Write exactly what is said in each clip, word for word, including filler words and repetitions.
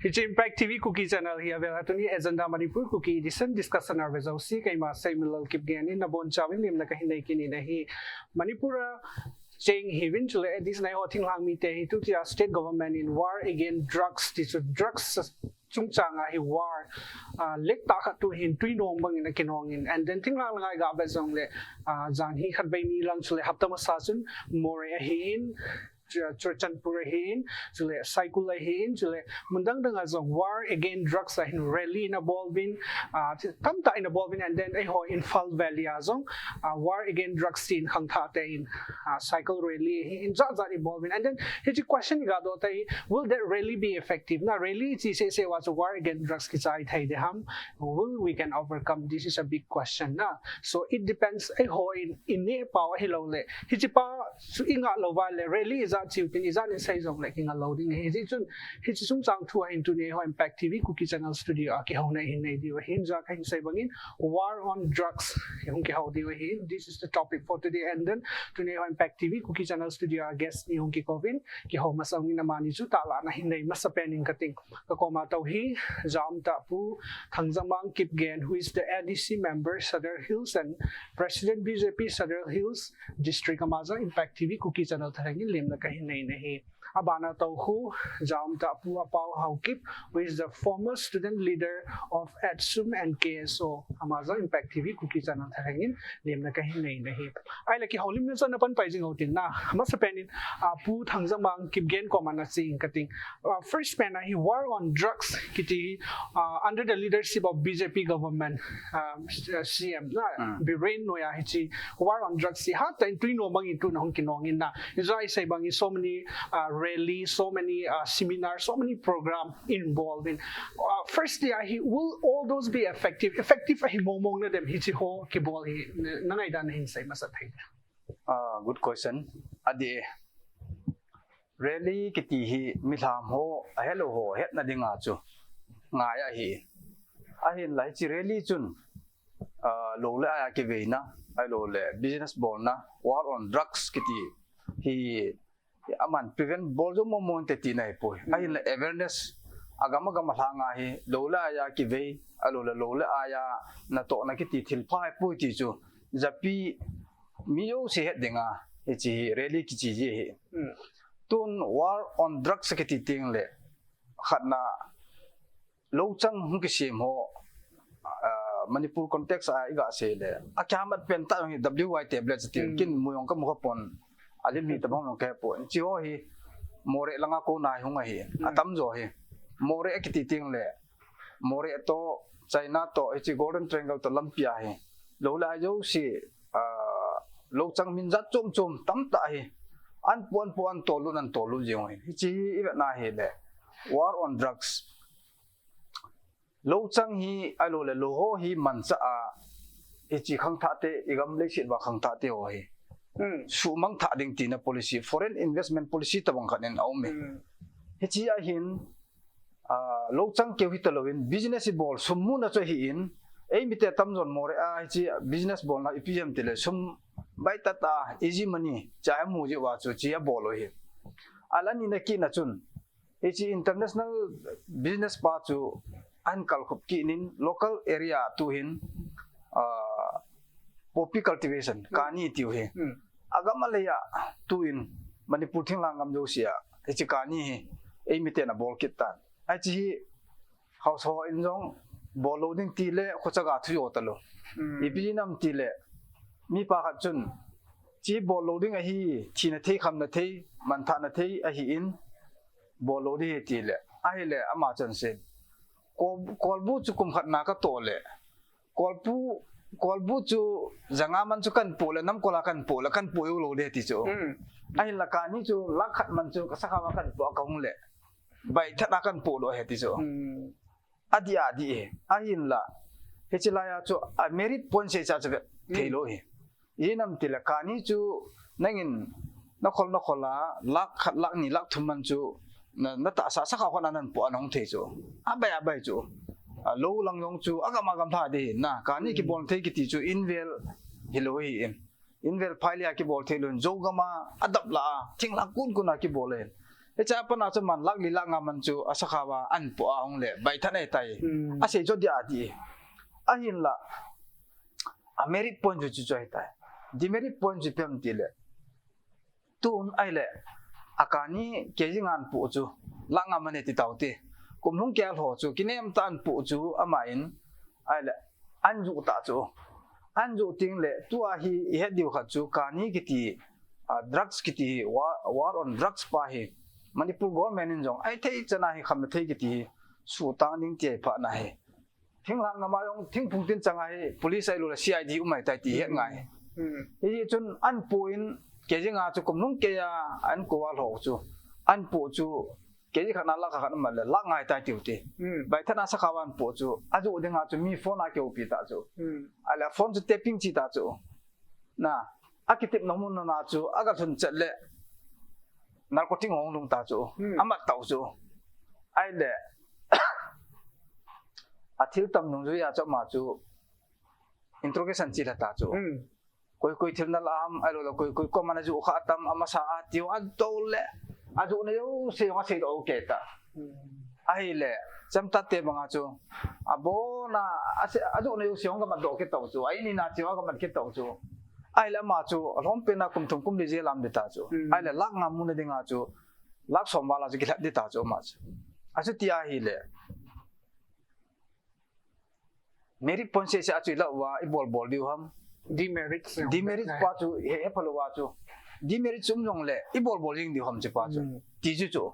Hiche Impact T V Kuki Channel hi avel a tuni Agenda Manipur Kuki Edition discussion a vejouse keima Saimilal Kipgen in nabonchauvin lemna kahin nei kit in ahi. Manipur a cheng hiuvin chule adis nai ho thinglhang mite hi tutia state government in war against drugs ti chu drugs chungchang a hi war ah, lek tah khat tuhin tui nom bangin akinong in and then thinglhang langa iga vet jongle ah, jan hi khatvei ni lang chule hapta masa chun Moreh ahin Chu- Churachandpur ahin, chule Saikul ahin, chule mun dang dang a jong war against drugs a hin rally in abol uvin, ah, thi- tamtah in abol uvin, and then eiho Imphal Valley a jong ah, war against drugs tin khangthah te in ah, cycle rally ahin jat jat in abol uvin, and then hiche question iga doh tai, will that rally be effective? Na rally chi seh seh uva chu war against drugs kichai thei ding ham? Will we can overcome? This is a big question na. So it depends eiho in, in neh pau ahilouleh hiche pa chu ingah lou uva le rally ijat chiu tin ijat in sei jongle kinga lou ding ahi. Hiche chun hiche chungchang thu a hin tuni eiho Impact T V Kuki Channel studio a kihouna ihin nei diu ahin, jeh a kahin sei bangin war on drugs hung kihou diu ahin. This is the topic for today and then tuni eiho Impact T V Kuki Channel studio a guest ni hung kikouvin kihou masa uvin amani chu tahlah na hin nei masa pen in kating. Kakoma tou hi, jaumtah Pu Thangjamang Kipgen, who is the A D C member, Sadar Hills, and President B J P Sadar Hills District, ama jong Impact T V Kuki Channel thalheng in lemna kahin nei in ahi. Abana tou khu, jaumtah Pu Apau Haokip, who is the former student leader of ATSUM and K S O, ama jong Impact T V Kuki Channel thalheng in lemna kahin nei in ahi. Ahile kihoulimna chu ana panpai jing u tin na, masa pen in ah, Pu Thangjamang Kipgen koma nache inge kating. Ah, first pen a hi war on drugs kiti hi ah, under the leadership of B J P government, ah, C M na, Biren Noya hiche war on drugs hi hatah in tui nom bangin tuna hung kinong in na. Ijat isei bangin so many ah, rally, so many ah, seminar, so many program involved in. Ah, firstly, ah, hi, will all those be effective? Effective ahi mong mong na dem hiche ho kibol hi na, na ngaidan nahin sei masa thei ding. Ah, good question. Adih e. Rally kiti hi milham ho, ahelou ho, hetna dinga chu ngai ahi. Ahinla hiche rally chun, ah, lou le ai a kiveina, ahilouleh business bolna, war on drugs kiti hi, hi aman prevent bol jou mong mong inte tina ahipoi. Ahinla awareness, agam agam a lhanga hi, lou le ai a kivei, ahilouleh lou le ai a natohna kiti thil pha ahipoi ti chu, japi mi jouse het dinga, hiche hi rally kiche ji ahi. Tun war on drugs kiti tengle, khatna, louchang hung kisem ho, ah, Manipur context a iga sei le, akihamat pen tah jong hi W Y tablet ati, kin mu jong kamu khapon, alim hitobang jong kahepon. Hiche ho hi, Moreh langa kona hung ahi, atamjo hi. Moreh kiti tengle, Moreh toh, China toh, hiche Golden Triangle toh lampi a hi, lou le ai jouse, ah, louchang min jat chom chom tamtah ahi. Anpo anpo, antolut antolut jeng u ahi. Hiche hi ivetna hile, war on drugs. Louchang hi, ahilouleh lou ho hi manchah a, hiche khangthah te, igam leiset uva khangthah te ho hi suhmang thah ding tina policy, foreign investment policy tobang khat in aum e. Hiche ahin, ah, louchang keu hitalouvin business ibol sum muna chu ahin, eimite atamjon Moreh a hiche business bolna ipi jeh ham tile sum baitah tah, easy money, cha imu jeh uva chu hiche abol u ahi. Ahile anina kitna chun, hiche international business pa chu ahin kalkhup kit in local area tuhin, ah, poppy cultivation, kani tiu hi. Agam alei a tuin Manipur thinglhang gam jouse a hiche kani hi eimiten abol kit tan. Hiche hi haosa ho in jong bol lou ding tile khochaga thu jo talou. Ipi jeh ham tile mipa khat chun hiche bol lou ding ahi, thina thei, khamna thei, manthahna thei ahin, bol lou ding ahi tile, ahile ama chun asei, Kol, kolbu chu kum khat na katoh le, kolbu, kolbu chu janga man chu kahin poh le, namkol a kahin poh le, kahin poh jou lou ding ahi ti chu. Ahinla kani chu lakh khat man chu kasakha uva kahin poh a kahung le, baithat a kahin poh lou ahi ti chu. Adih adih e. Ahinla, hiche laiya chu a merit point seicha chu ve theilou ahi. Ijeh ham tile kani chu nangin nakhol nakhol a lakh khat, lakh ni, lakh thum man chu na, natahsa sakha khat a nahin poh a nahung thei chu. Abai abai chu. Alou lang jong chu agam agam lha ding ahi na. Kani kibol thei kiti chu invel hilou ahi in. Invel phailei a kibol theilou in, Zogam a, adap lah a, thinglhang kun kun a kibol ahin. Hiche a pat a chu aman lakh li lakh nga man chu asakhao a ahin po a hung le baitha ahitai. Hmm. Asei chu dia ti. Ahinla, a merit point chu chu ahitai. Demerit point chu ipi ham itile, tun ahile, a kani kg nga ahin po chu, lakh nga man e ti tau te. Kum lhung kei a lhon chu, kinem tah ahin po chu, aman, ahile, ahin joh ta chu. Ahin joh teng le, tua hi ihet diu khat chu, kani kiti, ah, drugs kiti hi, war, war on drugs pa hi, Manipur government in jong, ahithei chan a hi kham thei kiti hi, sutang ding ti ahi phat na hi. Thinglhang gam a jong, thingphung tin chang a hi, police ahilouleh C I D um ahitai ti het ngai. Hmm. Hichun ahin po in, kg nga chu kum lhung kei a, ahin ko a lhon chu. Ahin po chu, kg khat na lakh khat na man le, lakh nga ahitai tiu te. Hmm. Baitha na sakhao a ahin po chu, ajoh ding a chu, mi phone a kihoupi ta chu. Hmm. Ahile phone chu tapping chi ta chu. Na, akitepna mun na chu, aga lhun chet le, narcotic hung lhung ta chu. Hmm. Amat tau chu. Ahile, athil tam nung jui a chu ama chu, interrogation chi la ta chu. Hmm. Koi koi thil na la ham, ahilouleh koi koi koima na joh kha tam, amasa a tiu a tole. Ajoh na jouse jong asei doh kei ta. Hmm. Ahile, chemtah te banga chu, abona, ase, ajoh na jouse jong aga mat doh kit tau chu, a in a na chu aga mat kit tau chu. Ahile ama chu, alhom pen a kum thum kum li jail a um ding ta chu. Hmm. Ahile, lakh nga muna ding a chu, lakh som val a chu kilhat ding ta chu ama chu. Achuti ahile. Merit point seh seh a chu ilah uva, ibol bol diu ham. Demerit seh. Demerit pa chu he, hepha lou a chu. Demerit chu um jongle, ibol bol jing diu ham chu pa chu. Hmm. Ti chu chu.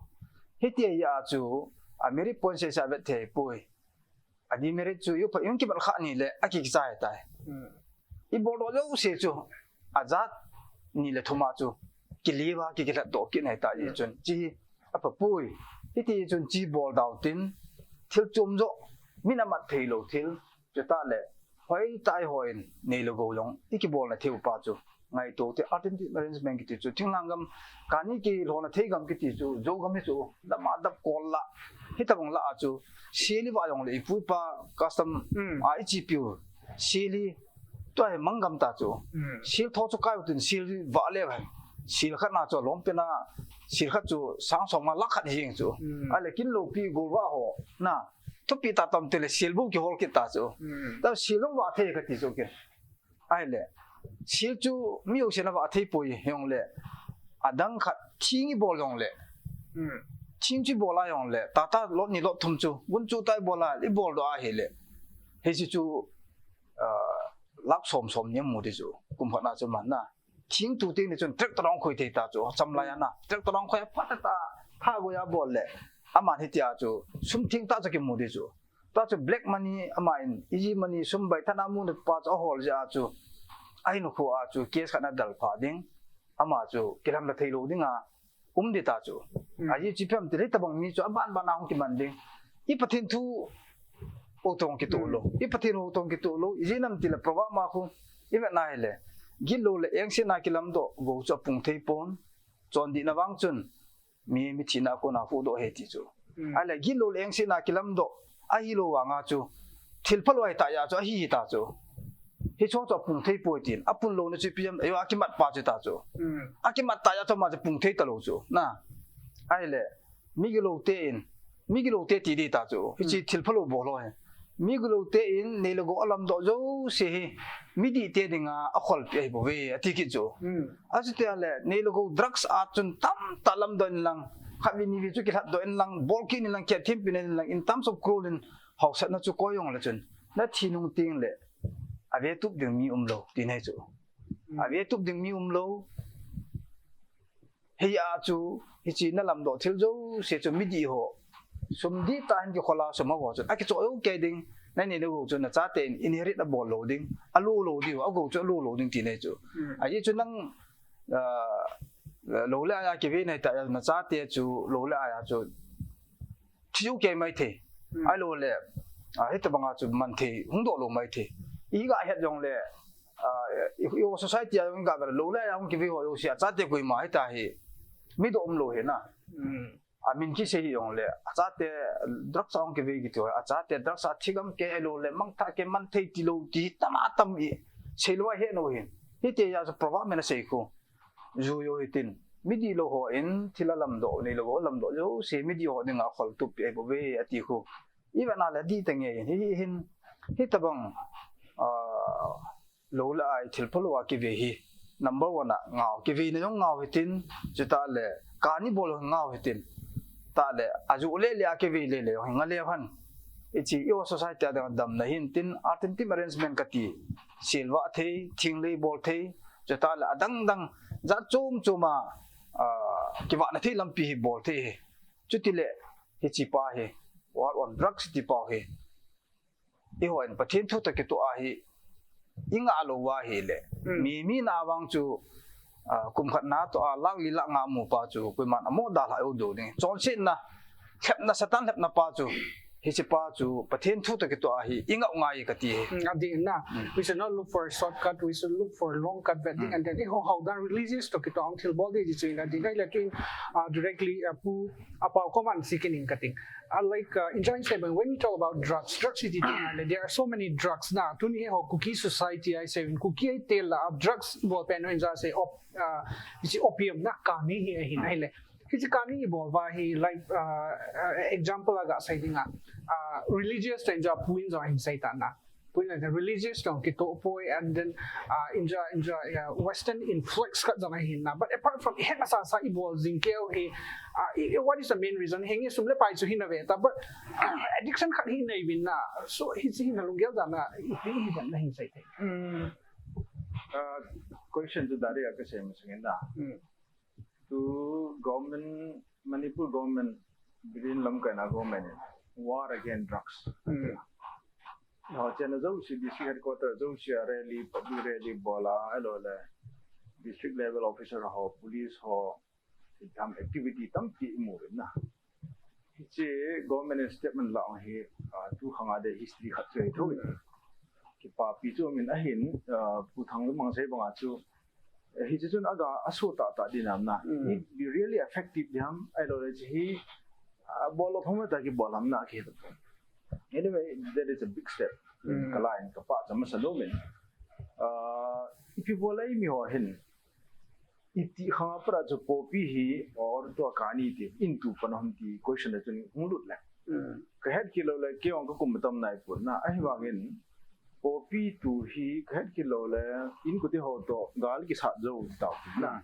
Hitia chu, a merit point seh seh a vet thei poi. A demerit chu, yu pa, yung kibat kha ni le, aki kichai tai. Hmm. Ibol doh jouse chu, ajat ni le thum a chu, kiliva, ki, kilhat doh kit nai ta ji chun. Chi, apa pui. Hiti chun chi bol dau tin, thil chom jo, min amat thei lou thil, chu ta le, hoi tai hoi in, nei le gou jong, i kibol na thei u pa chu. Ngaito te, alternative arrangement kiti chu, thinglhang gam, kani kilhon na thei gam kiti chu, jo gam hi chu, dam a dap kol la, hitabang la a chu, seli va jong le, i pu i pa, custom, hmm, a i chi piu, seli, Tua hi mang gam ta chu. Hmm. Sil tho chu kai u tin sil va le va. Sil khat na chu lom pe na. Sil khat chu sang som nga lakh khat hi jing chu. Hmm. Ahile kin lo pi gol va ho. Na. Thupi ta tam te le sil bu kihol kit ta chu. Hmm. Ta sil long va thei kati chu ke. Ahile. Sil chu mi u se na va thei poi jong le. Adang khat thing i bol jong le. Hmm. Thing chu i bol a jong le. Ta ta lot ni lot thum chu. Gun chu tai bol a i bol doh ahile. Hi chu chu ah, lakh som som ni mu di chu, kum khat na chu man na. Thing tu teng ni chun tractor hung khoi thei ta chu, cham lai a na. Tractor hung khoi a phat ta, tha goi a bol le. Aman hitia chu, sum thing ta chu kimu di chu. Ta chu black money, ama in, easy money, sum baitha na mu na pa chu, ahol jeh a chu. Ahin khu a chu, case khat na dal pha ding. Ama chu, kilam la thei lou ding a. Um di ta chu. Hmm. Aji chi phem ti le tabang mi chu aban ban a hung kiman ding. I Pathen thu u tong kitoh lou. Hmm. I Pathen u tong kitoh lou. Iji nam ti le proverb ma khu. I vet na hile. Gilou le engse na kilam doh. Gou chu apung thei pon. Chon di na vang chun. Mi, mi thina kona hu doh he ti chu. Hmm. Ahile gilou le engse na kilam doh. Ahilou vang a chu. Thil phalou ahi ta ya chu. Ahi ta chu. Hicho chu apung thei poi tin. Apun lou na chu ipi ham, ayo, akimat pa chu ta chu. Hmm. Akimat ta ya chu ama chu pung thei ta lou chu. Na. Ahile, mi gilou te in, mi gilou te ti di ta chu. Hichi, hmm, thil phalou bol ho he. Mi gilou te in, nei le gou alam doh jouse hi, mi dih te dinga, akhol pi ahi bou ve, ati kit chu. Hmm. Achuti le, nei le gou drugs a chun tamtah lam doh in lang, khat vi ni vi chu kilhat doh in lang, bol kit in lang, kiat thim pi in lang, in terms of crore in, hausatna chu koi jong le chun. Na thi nung teng le, ave tup ding mi um lou, ti nei chu. Hmm. Ave tup ding mi um lou. Hei a chu, hichi na lam doh thil jouse chu mi dih ho. Sum dih ta hin kikhol a sum a ho chu. Akichoh jou kei ding. Na nei na gou chu na chate in inherit abol lou ding. Alou lou diu, agou chu alou lou ding ti nei chu. Hmm. Aji chu nang, ah, lou le aya kive nei ta na chate chu lou le aya chu. Thi jou kei mai thei. Hmm. Ahilou le, ah, hitabang a chu man thei, hung doh lou mai thei. I ga het jong le, ah, i, i society a jong ga ga lou le, a jong kive ho jouse, achate koima hita hi. Mi doh um lou hi na. Hmm. A min kisei hi jong le, achate drugs a jong kive kiti ho, achate drugs a thi gam kei ahilou le, mangthah kei man thei ti lou ti, tam a tam i. Sei lou a he nou hin. Hiti a chu proverb min a sei khu. Ju jo hitin. Midih lou ho in thil a lamdoh, neilou ho lamdoh jouse midih ho dinga kholtup pi ahi bouve ati khu. Ivet na le dih tenge in hi, hi hin, hitabang, ah, lou le ai thil phalou a kive hi number one a ngau, kiveina jong ngau hitin, chutah le kani bol ngau hitin, tah le aju le le a kive le le jong hi nga le han. Hiche i society a dang damna hin tin alternative arrangement kati, silva thei, thinglei bol thei, chutah le adang dang jat chom chom a, ah, kivahna thei lampi hi bol thei hi. Chutile hiche pa hi, war on drugs ti pa hi, eiho in Pathen thu toh kitoh a hi i ngah lou va ahile, mi, mi na vang chu, ah, kum khat na toh a lakh li lakh nga mu pa chu koiman amo dalha u ding. Chonsetna, lhepna, Satan lhepna pa chu, hiche pa chu Pathen thu toh kitoh a hi i ngah u ngai kati hi. Mm, adih na. We should not look for a shortcut, we should look for a long cut, but and then eiho haudan religious toh kitoh a thil bol ding chu in adih na le tu in, ah, directly, ah, Pu Apao koman si kit ning kati. Uh, like, uh, in Chinese, when you talk about drugs, drugs is the thing, and there are so many drugs na. Tuni ho Kuki society, I say, in Kuki I tell, uh, drugs, bol pen, in say, op, uh, you see, opium na, kani hi, hi, na, hi le. Hiche kani hi bol va hi, like, uh, uh, example, I got say, uh, religious, and Pu in, in say, na. Pun in religious toh kitoh poi, and then, uh, in ja, in ja, uh, Western influx khat jong ahin na. But apart from, hi nasa sa i bol jing keu hi, uh, i, i, what is the main reason? Henge sum le pai chu hi na ve ta, but, uh, addiction khat hi nei vin na. So, hi, hi na lunggel dan na, hi, hi dan na hin sai te. Mm. Uh, question chu dari a ka sem sungin da. Mm. Tu government, Manipur government, Biren lamkai na government in war against drugs. Mm. Ho, chena jouse district headquarter jouse a rally, public rally bol a, ahilou le district level officer ho, police ho, itam activity tampi i mu uvin na. Hiche government in statement la hi, ah, tu khang a de history khat chu ahi thou in. Kipapi chu amin ahin, ah, Pu Thanglummang sei banga chu, eh, hiche chun aga aso tah tah ding ham na. Mm. It be really effective ding ham, ahilou le hiche hi, ah, bol lou phamo tah kibol ham na ki. Anyway, that is a big step. Mm. Ka la in ka pachat masa nom in. Ah, ipi bol a i mi ho hin. Iti khang a pat a chu poppy hi or tua kani ti in tu pan ham ti question a chun hung lut le. Mm. Ka het kit lou le kei vang ka kum tam nai pon na, ahivangin poppy tu hi ka het kit lou le in kuti ho toh gal kisat jou tau na. Mm.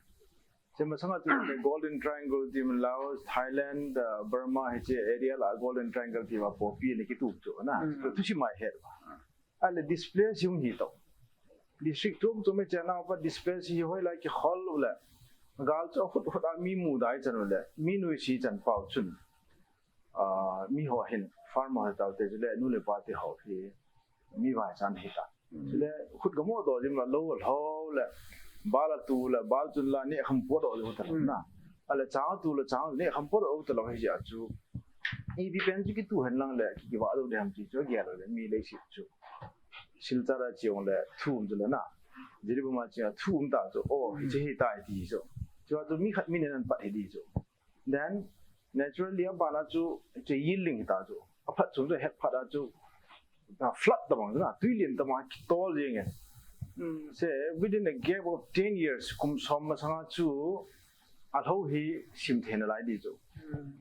Hiche masanga chu le Golden Triangle ti Laos, Thailand, uh, Burma hiche area la Golden Triangle ti va poppy ni kitup chu na. Mm. Tu si mai het va. Ahile displace hung hi tau. District chom chom a chena pa displace hi hoilai kikhol u le. Gal chu ahut hut a mi mu dai chan u le. Mi nuisat chan pau chun. Ah, mi ho hin farmer ho tau te chu le nu le pa te ho hi mi vai chan hi ta. Mm. Chu le khut gamo doh lim la lou lhou le. Bal a tu le, bal chun la neh kham po doh lim ta na. Ahile chang tu le chang neh kham po doh ta lou hi ja chu. Ipi pen chu kitu hen lang le, ki, kivah lou ding ham ti chu, gel lou le, mi leiset chu. Silchar a cheng le, thu um chu le na. Jiribam a cheng a, thu um ta chu, oh, hiche hi tai ti chu. Chua chu mi khat mi nen an pat hi di chu. Then, naturally, a ban a chu, hiche yielding ta chu. A phat chung chu, het phat a chu, na flood tabang chu na, tui lien tabang kitol jeng e. Mm. Say, within a gap of ten years, kum som masanga chu, a lhou hi sim thei nalai di chu. Mm.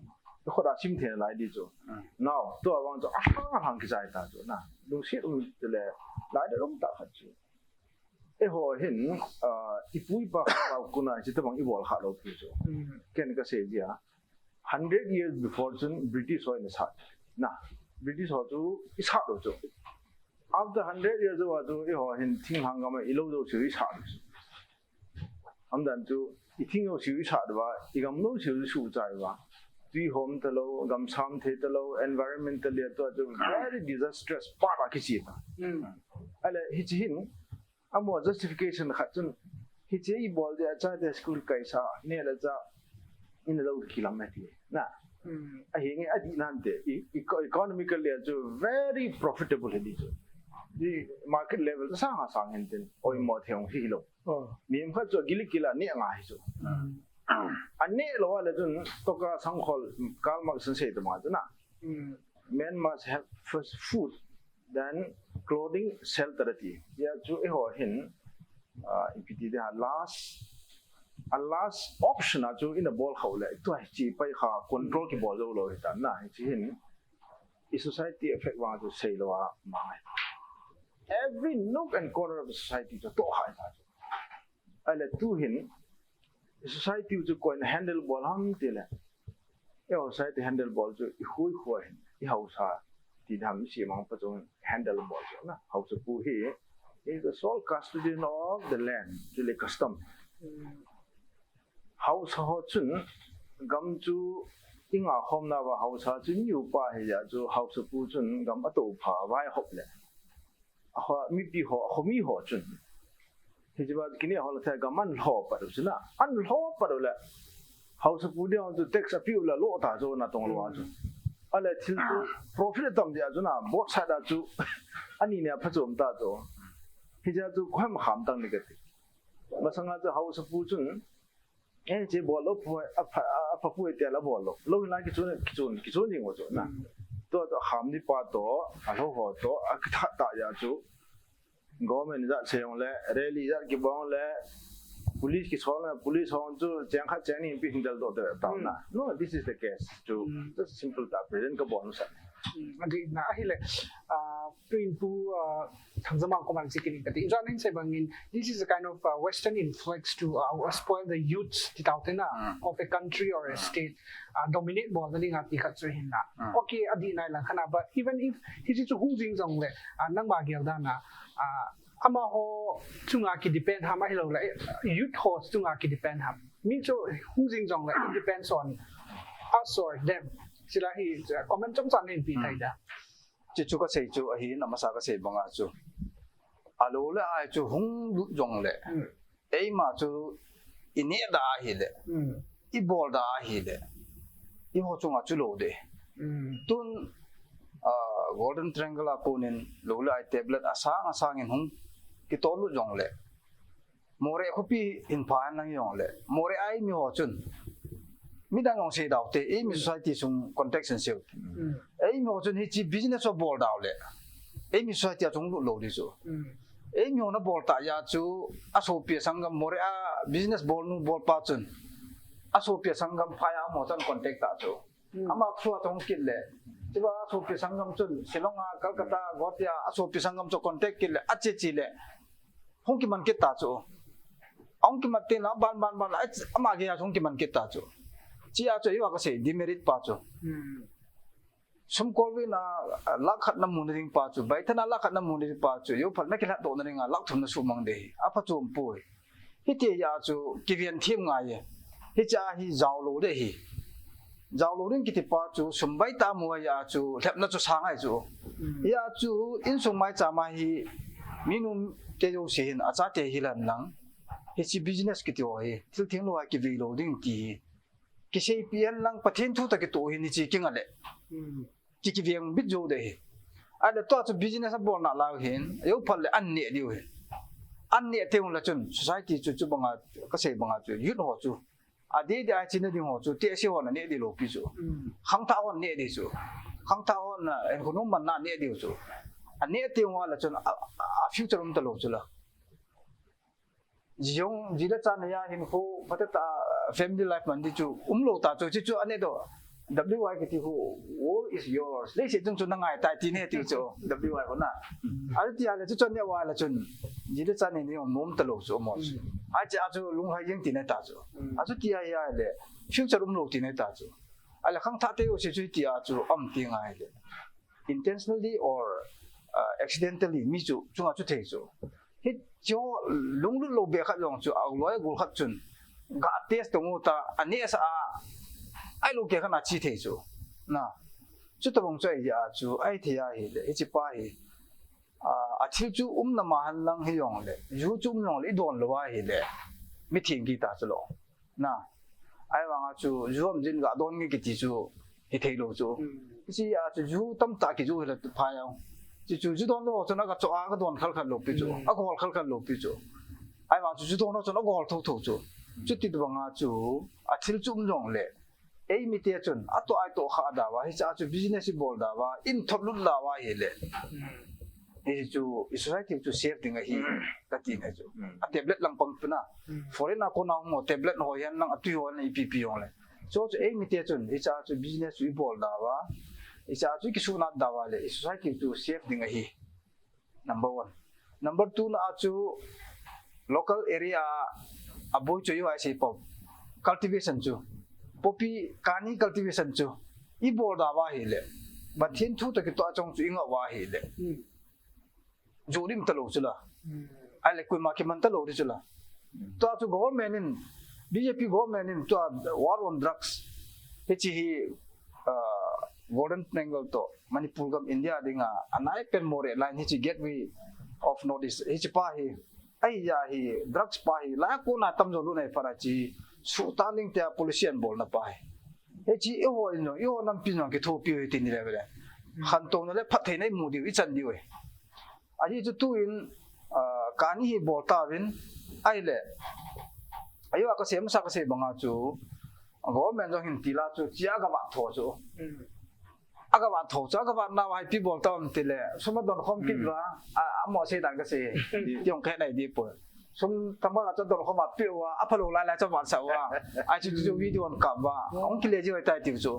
Khut a sim thei nalai di chu. Mm. Now, tua vang chu a hang hang kichai ta chu na. Lungset um le lai da lom ta khat chu. Eiho hin, ah, i pu i pa kha lau kuna chi tabang i bol kha lou pi chu. Mm. Ken ka sei dia. Hundred years before chun British ho in sat. Na, British ho chu i sat lou chu. After hundred years ago chu eiho hin thinglhang gam a i lou jouse i sat lou chu. Amdan chu, i thing jouse i sat uva, i gam jouse i suhchai uva. Tui hom talou, gam sam thei talou, environmentally tua chu very disastrous part a kichi ta. Mm. Ahile, hiche hin, amaho justification khat chun, hiche i bol dia cha te school kaisa, neh le chah, in a lou kilam e ti. Na. Mm. Ahi nge adih nan te, i, i, economically chu very profitable hi di chu. Di market level sang a sang hin tin, oimo thei hung hi lou. Oh. Mi khat chu gili kila neh ngai chu. Mm. A neh lou a le chun, toka sangkhol, Karl Marx in sei tama chu na. Mm. Man must have first food, then clothing, shelter ti. Tia chu eiho hin, ah, ipi ti dia last A last option a chu ina bol khau le, tua hichi pai kha control kibol jou lou hitan na, hichi hin. I society effect vang chu seilou a mang e. Every nook and corner of the society chu toh hai ta chu. Ahile tu hin, society chu koiin handle bol ham tile. Eiho society handle bol chu i hui hui hin, i haosa ti dam i si mang pa chu handle bol chu na. Haosapu hi is the sole custodian of the land, chule custom. Haosa ho chun gam chu i nga khom nauva haosa chu niu pa hi a chu haosapu chun gam a to pha vai hop le. A ho, mipi ho, a khomi ho chun. Hichi ba kini ho la thei gam an lho pat u chun a. An lho pat u le. Haosapu ding ho chu tax a piu la lo ta chu na tong lo a chu. Ahile thil chu profit tam dia chu na, both side a chu. Ani ne pha chom ta chu. Hichi a chu khoim kham tang ni ka ti. Masanga chu haosapu chun. Eh, che bol lou pu, a pha, a pha pu te la bol lou. Lou hin la kichun, kichun, kichun jing u chu na. Tua, tua ham ni pa to, a lou ho to, a kitha ta ya chu. Government jat se jong le, rally jat kibol le, police kisol le, police hon chu, cheng khat cheng ni pi hin dal doh te ta na. No, this is the case. Chu, just simple ta, present ka bol nu sa. Adi na, ahile, ah, Prin pu, ah, Thangzamang koman si kini kati. Jan in se bangin, this is a kind of uh, Western influx to uh, spoil the youth ti tau te na of a country or a state uh, dominate bol na ding a ti khat chu hin na. Okay, adi nai lang khana, but even if hichi chu hung jing jong le, uh, nangma gel dan a, uh, amaho chunga ki depend ham ahilou le, eh, youth ho chunga ki depend ham. Mi chu hung jing jong le, it depends on us or them. Sila hi, uh, comment chomcha nei pi thei da. Chuchu ka sei chu ahin, amasa ka sei banga chu. Alou le ai chu hung lut jong le. Eima chu i neh da ahile. I bol da ahile. Eiho chunga chu lou de. Tun, ah, Golden Triangle a konin lou le ai tablet asang asang in hung kitol lut jong le. Moreh khopi hin pha hen lang jong le. Moreh a eimi ho chun. Midang jong sei dau te, eimi society sung context in sei u te. Eimi ho chun hichi business ho bol dau le. Eimi society a chung lut lou di chu. Eimi ho na bol ta ya chu, a sopi a sanggam Moreh a business bol nu bol pa chun. A sopi a sanggam pha ya mo chan contact ta chu. Ama through a chong kit le. Chuba a sopi sanggam chun, Shillong a, Calcutta, Guwahati a, a sopi sanggam chu contact kit le, a che che le. Hung kiman kit ta chu. Hung kiman te na, ban, ban, ban, ai, ama gei a hung kiman kit ta chu. Chi a chu, eiva ka sei, demerit pa chu. Sum kolvin a, lakh khat na mu na ding pa chu, baitha na lakh khat na mu na ding pa chu, eiho phal na kilhat doh na ding a, lakh thum na sumang de hi. A pha chom poi. Hiti a chu kiven them ngai e. Hicha hi jao lou de hi. Jao lou ding kiti pa chu sum baitha mu a chu lhepna chu sa ngai chu. Hia chu insung maicham a hi minu te jouse hin achate hi lam lang. Hichi business kiti ho hi thil theng lou a kivei lou ding ti hi. Kiseipi hen lang Pathen thu toh kitoh hin hichi kinga le. Ki, kiveng bit jou de hi. Ahile tua chu business a bol na lau hin, eiho phal le an neh diu hi. An neh teng ula chun, society chu, chu banga, ka sei banga chu, youth ho chu. A di di a china ding ho chu, te si ho na neh di lou pi chu. Khangthah ho neh di chu. Khangthah ho na, en khunu man na neh diu chu. A neh teng ula chun, a, a, a future um ta lou chu la. Jong, ji le cha nei a hin khu, phatah a family life man di chu, um lou ta chu, chi chu ane do. W Y kiti khu, world is yours. Leiset chung chu na ngai tai ti ne ti chu, W Y khu na. A ti a le chu chon ne wa la chun. Ji le cha nei ni um nom ta lou chu mo. A chi a chu lunghai jing ti ne ta chu. A chu ti a ya le, future um lou ti ne ta chu. A le khangthah te u si chu ti a chu, am ti ngai le. Intentionally or uh, accidentally mi chu chunga chu thei chu. Hi chu lunglut lou be khat jong chu a loi gol khat chun ga test tong u ta a ne sa a ai lo ke khat na chi thei chu. Na. Chu tabang chu ai a chu ai thei a hi le hi chi pa hi. A, a thil chu um na ma han lang hi jong le. Ju chu um jong le i don lou a hi le. Mi thing ki ta chu lo. Na. Ahivanga chu, ju am jin ga don nge kiti chu, hi thei lou chu. Hichi a chu, ju tamtah kiju hi la tu pha jong. Chi chu, ju don lou chu na ka cho a ka don khal khal lou pi chu. A gol khal khal lou pi chu. Ahivang chu, ju don lou chu na gol tho tho chu. Chuti tu banga chu, a thil chu um jong le. Eimi te chun, a to ai to kha da va, hicha chu business i bol da va, in thop lut la va hi le. Hichu i society chu safe ding ahi, kati na chu. A tablet lang pang puna. Foreign a kona hung tablet ho hihen lang atui ho hihen lang ipi pi jongle. Chu chu eimite chun hicha chu business chu ibol da uva, hicha chu ikisuhnat da uva le i society chu safe ding ahi. Number one. Number two na chu local area a boi chu iva sei pau. Cultivation chu. Poppy kani cultivation chu. Ibol da uva ahile. Pathen thu toh kitoh a chong chu ingah uva ahile. Joh dim talou chu la. Ahile koima kiman talou di chu la. Tua chu government in, B J P government in tua war on drugs. Hiche hi, ah, Golden Triangle toh Manipur gam India dinga anaipen Moreh line hiche gateway of North East hiche pa hi. Ahi ja hi drugs pa hi la kona tamjo lut nai para chi suhtah ning tia policy anbolna pa hi. Hiche eiho in jong, eiho nampi in jong kithopi u hite ni le vele. Khantouna le phattheina imu diu, ichan diu ahi. Ajeh chu tuin, ah, kani hi bol tauvin, ahile. Ahiva kasei, masa kasei banga chu, government jong hin tila chu, chia gava tho chu. Agava tho chu, agava nauva ipi bol tauvem tile, sum adon khom kit uva, a, amo sei dan kasei, ti jong khet nai di poi. Sum thaman a chu adon khom a peh uva, aphalou lai lai chu avatsah uva. Ahi chu chu video an kap uva, ahung kile jiu ahitai tiu chu.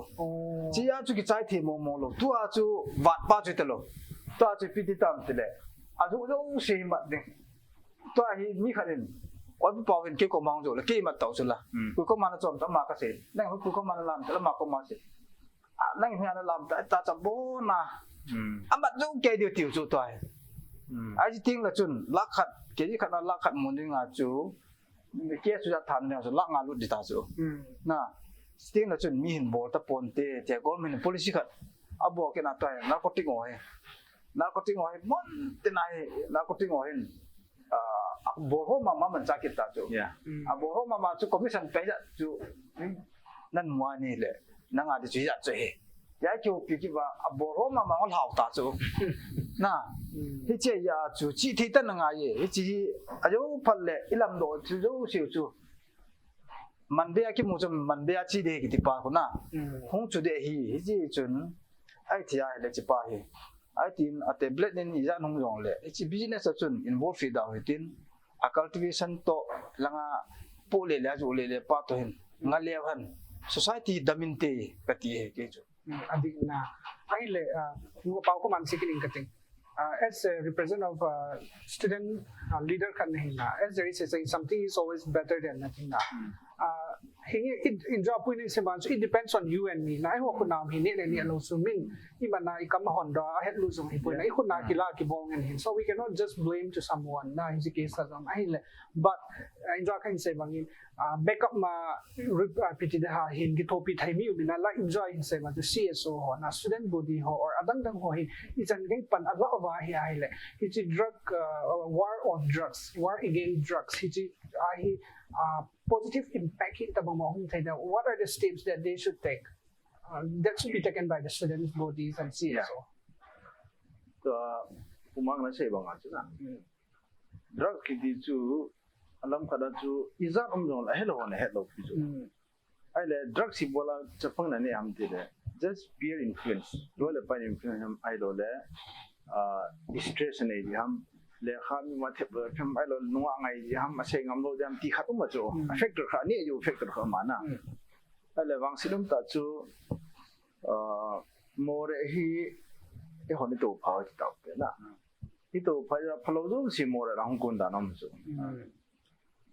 Chia chu kichai thei mong mong lou, tua chu vat pa chu talou. Tua chu ipi ti tam tile. Ajoh jouse hi mat ding. Tua hi mi khat in, oi pu pau hin kei koma hung jou le, kei mat tau chu la. Koi koma nachom ta ama kasei. Nang hu koi koma nalam ta la ama koma sei. A, nang hi nalam ta, ta cha bona. Amat jou kei diu tiu chu tua hi. Ahi ting la chun, lakh khat, kei khat na lakh khat mun ding a chu. Kei chu ja than ding a chu, lakh nga lut di ta chu. Na, ting la chun mi hin bol ta ponte, tia government in policy khat. Abol kit na tua hi, narcotic ho hi. Narcotic ho hi, mon te na hi, narcotic ho hin. Ah, abol ho mama manchah kit ta chu. Yeah. Abol ho mama chu commission pei ja chu. Nan mu a ni le, nanga di chu hijat chu hi. Tia kihopi kit uva, abol ho mama ho lhau ta chu. Na, hiche a chu, chi thei ta na ngai e, hiche hi, ajo phat le, ilam doh chu jouse chu. Manbeh a kimu chu, manbeh a chi de kiti pa khu na. Hung chu de hi, hiche chun, ahi thei ahile chi pa hi. Ahi tin, a tablet nin ijat hung jong le, hiche business a chun involve hi dau hitin, a cultivation toh, langa poh le le, ajoh le le pa toh hin, nga leu hen, society dam inte, kati hi kei chu. Adih na. Ahile, ah, pau ko man sikin in kating. Uh, as a representative of a student uh, leader khat nahi na, as there is a saying, something is always better than nothing na. Uh, hinge it in job pui ning seban, so it depends on you and me. Na, ai ho ko nam hi ne ne ni alo su min. I mana i kam hon do a het lu sung hi pui na. I khut na kila kibol ngen hin. So we cannot just blame to someone. Na, in the case sa jong ahile. But uh, in job kan se bangin uh, backup ma rip uh, piti de ha hin kithopi thei mi u mina la enjoy hin se ma to C S O ho na student body ho or adang dang ho hin ichan gei pan ala wa hi ahile. Hichi drug uh, war on drugs, war against drugs. Hichi uh, hi uh, positive impact hi tabang ma hum thei da. What are the steps that they should take? Uh, that should be taken by the students bodies and C S O. Yeah. So, uh, kumang na se bang a chu na. Drug kiti chu, alam khat a chu, ijat um jong la, helou hon helou pi chu. Ahile, drug hi bola chapang na ne am ti le, just peer influence. Lo le peer influence ham, ahilou le, ah, stress nei di ham, le kha mi ma thep lo, ham ahilou, nunga ngai di ham, asei ngam lou di ham, ti khat um a chu. A factor khat, ni ju factor khat ma na. Ahile, vangset um ta chu, ah, Moreh hi, eiho ni to pha ti tau te na. Hito pha, phalou jouse Moreh a hung kon dan um chu.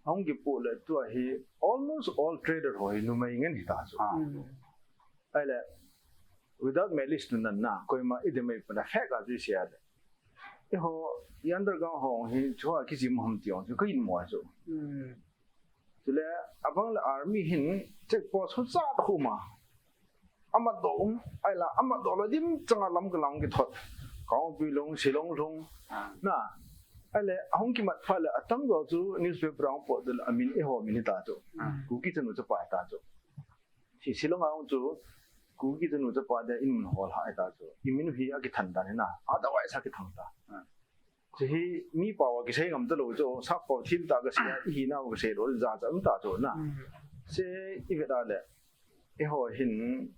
Hung kipoh le tua hi almost all trader ho hi numei ngen hita chu. Ahile, without malice to none na, koima i de mai pa na fek a chu sia de. Eiho, i underground ho hi chu a kichi mo hum ti ong chu ka in mo chu. Chule, abang le army hin check post ho cha khu ma. Amat doh um, ahila, amat doh lou dim changa lam ka lam kithot. Kangpokpi lung, Shillong lung. Na, ahile, ahung kimat pha le, atam jo chu newspaper a hung pot dul, amin eiho min hita chu. Kuki chanu chapa hita chu. Shi-, Shillong a hung chu, Kuki chanu chapa de in mun hol ha hita chu. I min hi akithan dan hi na, otherwise akithang ta. Chu hi mi pao a kisei ngam talou chu, sap pao thim ta kasei a, i hina u kasei lou, ja cha um ta chu na. Se i vet a le, eiho hin,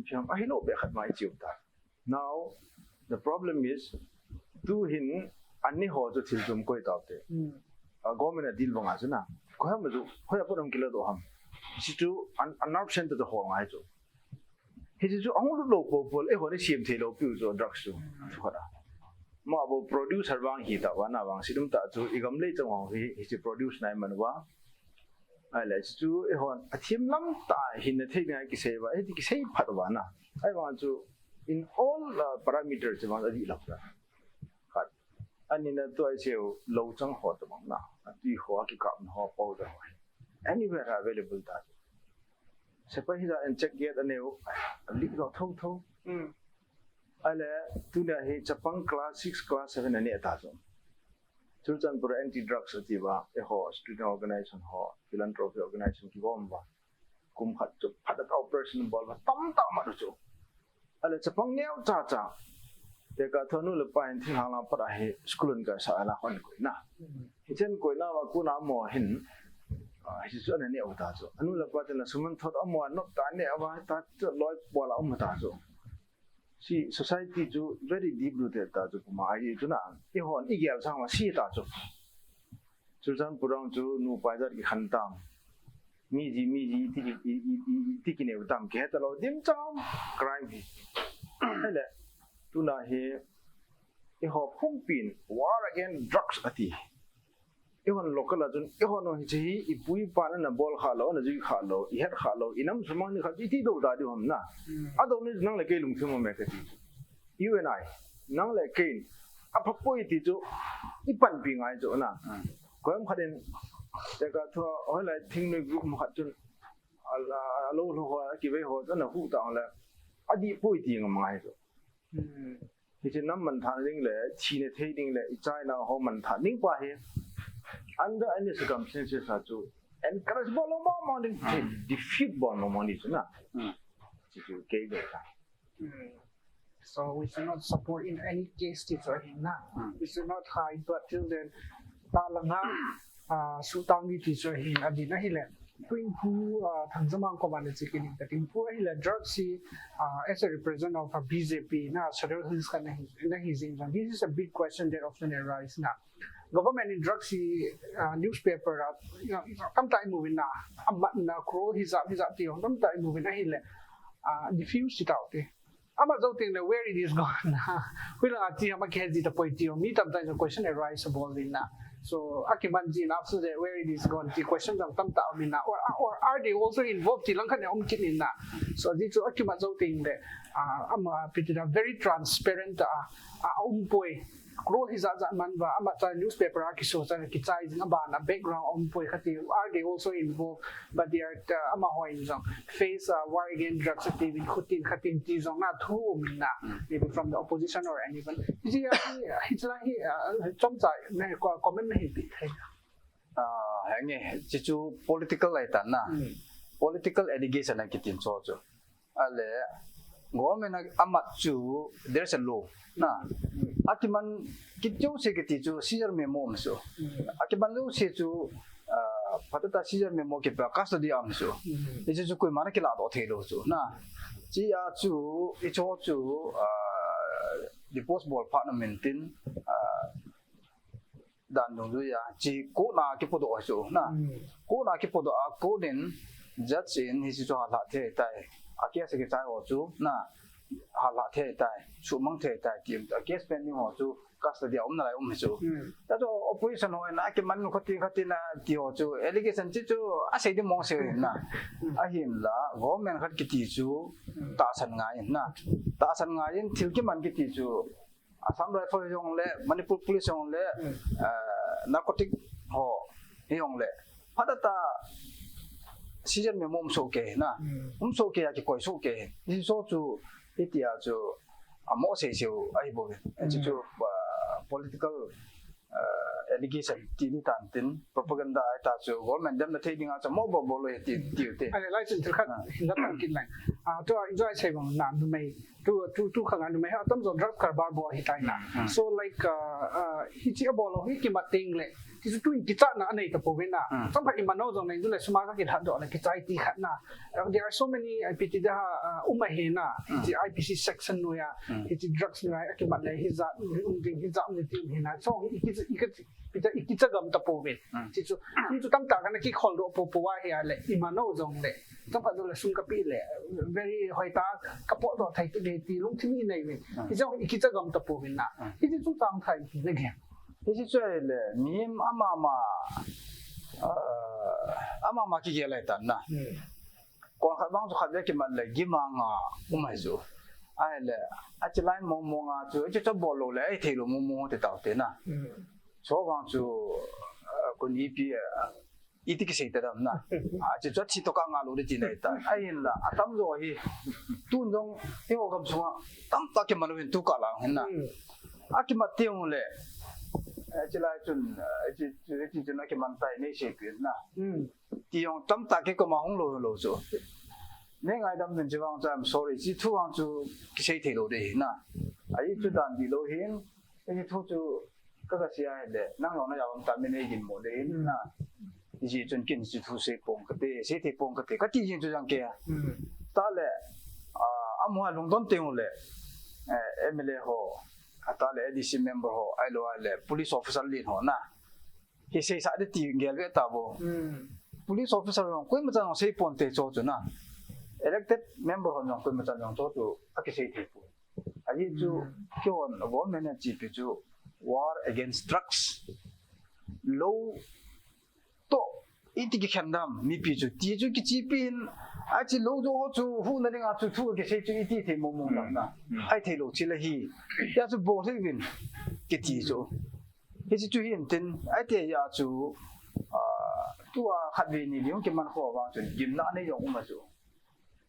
phiam ahilou be khat mai chiu ta. Now, the problem is, Tu hin, anni ho chu thil chom koi tau te. Hmm. A government a deal banga chu na. Koi ham chu, hoi a put ham kila do ham. Si chu, an, an nerve center to ho ngai chu. Hichu chu, ahung lut lou po po, eiho ni siam thei lou piu chu, drugs chu. Chu khat a. Ma bo producer vang hi ta, va na vang, si dum ta chu, i gam lei chang ho hi, hichu produce nai man va. Ahile, chu, eihon, a thim lam ta hin na thei ngai kisei va, eh, kisei phat va na. Ahivang chu, in all, uh, parameters, vang a di lap ta. Khat. Ani na tu ai seu, lou chang ho ta bang na. A tui ho, a kikap na ho, powder ho. Anywhere available ta. Sepai hi da en check gate aneu, a lik lo tho tho. Hmm. Ahile, tu na hi chapang class six, class seven ani ta chu. Churachandpur Anti-Drugs ati va, eiho student organization ho, philanthropy organization kigom va. Kum khat chu phat a operation bol va, tam tam ma chu. Ahile chapang neo cha cha. Tekah thu anu le pa in thil hang lang pat a hi school in ka sa ala hon koi na. Hichen koi na va ku na mo hin. Ah, hi chu ana neo ta chu. Anu le pa te na suman thot amo not ta ne va ta chu loi bol a um ta chu. Si society chu very deep rooted ta chu kuma ai chu na. Eihon i gel sang ma si ta chu. Churachandpur ang chu nu pa jat kikhen tam. Mi ji, mi ji ti, i, i, i, i, ti kineu tam ke ta lo dim cham crime hi. Hele, tu na hi, eiho phumpin, war against drugs ati. Eihon local a chun, eihon hi che hi, i pu i pa na na bol kha lo, na jui kha lo, i het kha lo, i nam sumang ni kha, i ti do ta di hom na. Hmm. A do ni nang le kei lungthim mo me ka ti. You and I, nang le kei, a pha poi ti chu, i panpi ngai chu na. Hmm. Koim khat in, tekah thu, hoi lai thing noi group mo khat chun, a, a, a lo lo ho, a kivei ho, chun a hu ta le, a di poi ti ngam ngai chu. Hmm. Hiche nam man tha ding le, thina thei ding le, i China ho man tha ding pa hi, under any circumstances a chu, encourage bol lo mo mo ding, Hmm. defeat bol lo mo ni chu na. Hmm. Chu chu kei ve ta. Hmm. So we should not support in any case ti chu ahi na. Hmm. We should not hide, but till then, ta langa, ah, sutang ni ti chu ahi, a din ahi le. Tuin pu, ah, Thangjamang koma le chi kini ka tin pu ahi le drugs hi, ah, as a representative of a B J P na Sadar Hills ka na hi, na hi jing jong. This is a big question that often arise na. Government in drugs hi, ah, newspaper a, you know, tamtah i mu vin na, amat na, crore hi jat, hi jat ti jong, tamtah i mu vin ahi le, ah, diffuse ti tau ti. Ama jou teng le, where it is gone? Hui langa chi ama khe ji ta poi ti jong, mi tamtah in question arise about it na. So, akiman ji na, after that, where it is gone ti question jong tamtah um in na. Or, or are they also involved ti lang khat ne um kit in na. So, ji chu akiman jou teng le, ah, ama piti na very transparent, ah, ah, um poi. Crore hi jat jat man va, ama cha newspaper a kiso cha kichai jing a ban a background um poi kha ti, are they also involved? But they are, uh, ama ho in jong face, uh, war against drugs ati vin khutin khatin ti jong na thu um na, Hmm. maybe from the opposition or anyone. Hi, hi, hi, hi, hi, uh, chomcha, na, co-, comment na hi ti. Ah, henge, chi chu political lai ta na. Hmm. Political allegation a kitin cho chu. Ale, government a, amat chu, there's a law. Na, akiman, kit jouse kiti chu, seizure memo um chu. Akiman jouse chu, ah, phatah tah seizure memo kipe a custody a um chu. Hichu chu koiman akilah doh thei lou chu. Na, chi a chu, i cho chu, ah, divorce bol phat na min tin, ah, dan dungjui a, chi court na kipodoh chu, na. Hmm. Court na kipodoh a, court in, judge in, hichu chu halha thei tai. A case kichai ho chu, na, halha thei tai, sumang thei tai, ti a case pending ho chu, custody a um nalai um hi chu. Hmm. Tua chu opposition ho in, akiman khuti khuti na, ti ho chu, allegation chi chu, asei di mong sei na. Hmm. Ahinla, government khat kiti chu, Hmm. tahsan ngai in na. Tahsan ngai in, thil kiman kiti chu, Assam Rifle jong le, Manipur Police jong le, Hmm. eh, narcotic ho, hi jong le. Phatah tah seizure memo um soh kei na. Hmm. Um soh kei a kikoi soh kei. Hichu chu, hitia chu, amo sei sei u ahi bou ve. Hichu chu, Hmm. ah, political, ah, allegation ti ni tan tin, propaganda ahi ta chu, government dem na thei ding a chu, mo bo bo lo ti, ti u te. Ale lai chun thil khat, Ah. hin la pan kit lai. Ah, tua, enjoy sei bang na, numei. Tu, tu, tu khang a numei ha, atam jo drug karbar bol hi tai na. Hmm. So, like, uh, uh, hichi a bol hi kimat teng le, Hichu tun kichatna anei tapouvin na. Hmm. Chomkhat imanao jong nei, tule sum a kakilhat doh le kichai ti khat na. Uh, there are so many, uh, ipi ti ding ham, uh, um ahi na. Hmm. Hiche I P C section noiya, hmm, hiche drugs noiya, akimat le hijat um ding, hijat um ding ti um ahi na. So, i kicha, i kicha, ipi ti, i kicha gam tapouvin. Hmm. Hichu, hichu tamtah kana kikhol doh poupou ahi a le, imanao jong le. Chomkhat jong le sum kapeh le, very hoitah, kapotdoh thei ti le ti lungthim inei uvin. Hmm. Hichu i kicha gam tapouvin na. Hmm. Hichu chungchang thei ti le ge. Hiche chu ahile, mi amama, ah, amama kigel ahitan na. Hmm. Kon khat vang chu khatvei kimat le, gimang a um ahi chu. Ahile, ache line mong mong a chu, hiche chu bol lou le, ahi thei lou mong mong ti tau te na. Hmm. Chu vang chu, ah, kon ipi, ah, iti kisei ta dem na. Ache chu athi toh kah ngah lou ding ti nei ta. Ahinla, atamjo hi, tun jong, eiho gamsunga, tamtah kiman uvin tu kah lang hin na. Hmm. Akimat teng ule, eh, chulai chun, eh, chi, chi, chi chun akiman tai nei seipeh in na. Hmm. Ti jong tamtah kei koma hung lou lou chu. Nei ngaidam uvin, chu vang chu I'm sorry. Hiche thu vang chu kisei thei lou ding ahi na. Ahi chu dan dih lou hin, hiche thu chu ka, kasei ahile, nang jong na jao um ta, mi nei ginmo ding ahi na. Hmm. Hijeh chun ken hiche thu sei pong kate, sei thei pong kate, kati jeng chu jong kei a. Hmm. Tah le, ah, amaho lungdon teng ule, eh, M L A ho, a tah le A D C member ho, ahilou le police officer lien ho na. Kiseisah ding ti gel ve tauvo. Hmm. Police officer jong koima chan jong sei ponte chu chu na. Elected member ho jong koima chan jong chu chu akisei thei poi. Ajeh chu, hmm, keihon government in achepi chu war against drugs. Lou toh iti kikhen dem mipi chu ti chu kichepi in, ache lou jo ho chu huhna dinga chu thu kisei chu iti thei mong mong dem na. Hmm. Ahi thei lou chu le hi. Hijeh chu bol hih uvin kiti chu. Hiche chu hin tin, ahi ti a chu, ah, tua khatvei ni li hung kiman kho vang chun gimna nei jong um a chu.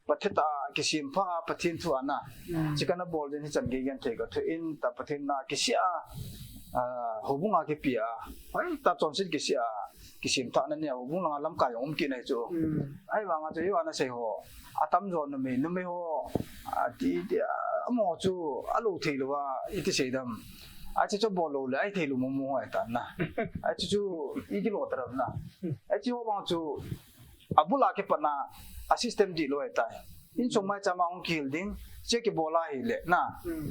Pathen a kisem pha, Pathen thu a na. Hmm. Chu kana bol ding hichan gei genthei ka thoh in, ta Pathen na kisih a, ah, houbung a kipe a, hoitah chonset kisih a, kisem thah na nei a, houbung langa lamkai jong um kit ahi chu. Hmm. Ahivanga chu, hiva na sei ho, atamjo numei, numei ho, ah, ti, ti, ah, amaho chu, alou thei lou a, iti sei dem. Ahi chu chu bol lou le, ahi thei lou mong mong ho ahitan na. Ahi chu chu, i kilo ta dem na. Ahi chu ho vang chu, abul a kipat na, a system dih lou ahitai. Insung maicham a hung kihil ding, che kibol ahile, na. Hmm.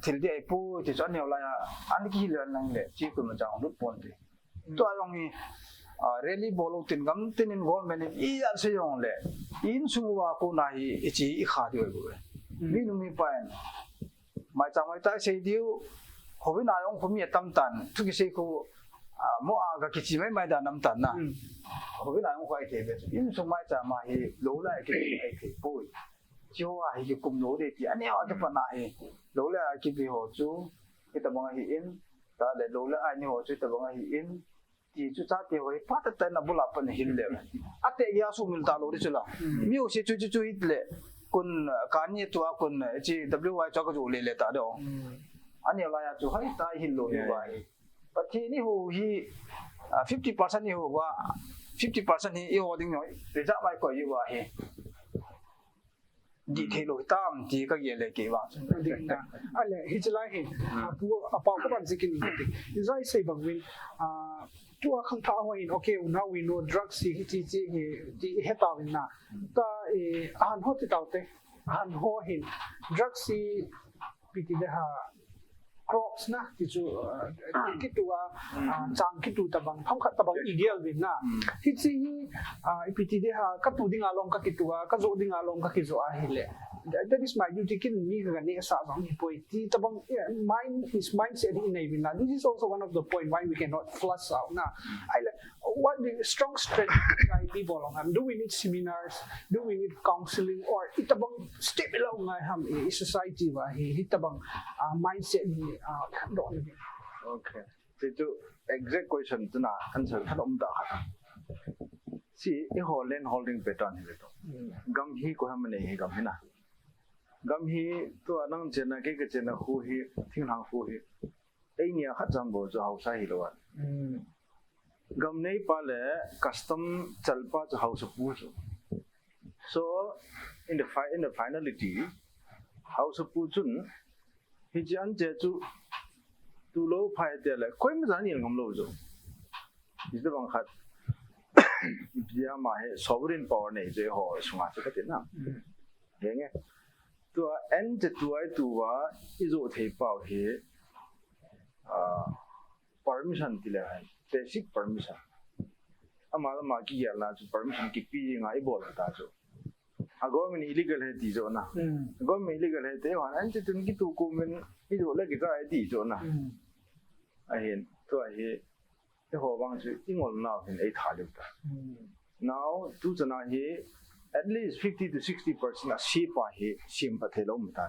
Thil dih ahipoi, ti chu aneo lai a, ana kihil le lang le, che koima cha hung lut ponte. Hmm. Tua jong hi, ah, rally bol lou tin gam tin in government in ijat sei jong le, insung uva kona hi, iche ikha diu ahi bou ve. Hmm. Mi nu mi pa in, maicham hoitah sei diu, houin a jong khomi atam tan, thu kisei khu, ah, mo a ga kiche mai mai dan um tan na. Hmm. Houin a jong khu ahi thei ve. Insung maicham a hi, lou le a kipe ahi thei poi. Chu a hi kikum lou ding ti, aneo a kipat na hi, lou le a kipe ho chu, hitabang ahi in, tah le lou le a ni ho chu hitabang ahi in, ti chu chate ho hi phatah tah in abul a pat in ahil le. Ateh gei a sumil talou ding chu la. Hmm. Mi ho se chu chu chu hile. Kon, ah, kani tua kon, ah, hiche W Y chu kajoh le le ta do. Hmm. Aneo lai a chu hoitah hil lou ni uva hi. Pathen in eiho hi, ah, fifty percent eiho uva, fifty percent hi eiho ding noi. Reserve a ikoi uva hi. Dih thei lou hitam ti kagel le kei vang. Ding na. Ahile, hiche lai hin, hmm, apu, apau kaban jikin kati. Ijat isei bang uvin, ah, tua khangthah ho hin, okay, now we know drugs hi, hiche, hiche, hi, ti ihet tauvin na. Ta, eh, ahan ho ti taute. Ahan ho hin, drugs hi, ipi ti ding ham, crops na, ti chu, uh, kitu a, uh, chang kitu tabang, themkhat tabang igel uvin na. Mm. Hiche hi, uh, ipi ti ding ham, katu dinga lom kakitu a, kajoh dinga lom kakijoh ahile. That, that is my duty, ken mi kaneh sah jong hipoi. Ti tabang, yeah, mind, his mindset hi inei uvin na. This is also one of the point why we cannot flush out na. Ahile, what the strong strategy koi bol lou ham? Do we need seminars? Do we need counseling? Or itabang step ila ngai ham i, i society uva hi, hitabang, ah, mindset hi, ah, khatdoh ni. Okay. Hichu exact question chu na answer khat um ta khat. See, eiho land holding pattern hi le to. Hmm. Gam hi koi ham anei hi gam hi na. Gam hi tua nang chenna kei kachenna khu hi, thinglhang khu hi. Eini a khat jam bou chu haosa hilou a. Hmm. Gam neipa le custom chalpa chu haosapu chu. So, in the fi-, in the finality, haosapu chun, hiche anche chu, tulou phai te le, koima chan in ngam lou chu. Hitabang khat, ipi ama hi sovereign power nei je ho sunga chu kati na. Henge. Tua an che tua i tua i jo thei pau hi, ah, permission ti le han. Te seek permission. Ama lama kigelna chu permission kipe nga i bol ta chu. A government illegal he ti jo na. Government illegal he te han an che tun kitu kumin i jo le kicha he ti jo na. Ahin, tua hi, eiho vang chu i ngol nau hin ei tha leu ta. Now, tu chana hi, at least fifty to sixty percent a sipa hi, sim pa thei lou um ta.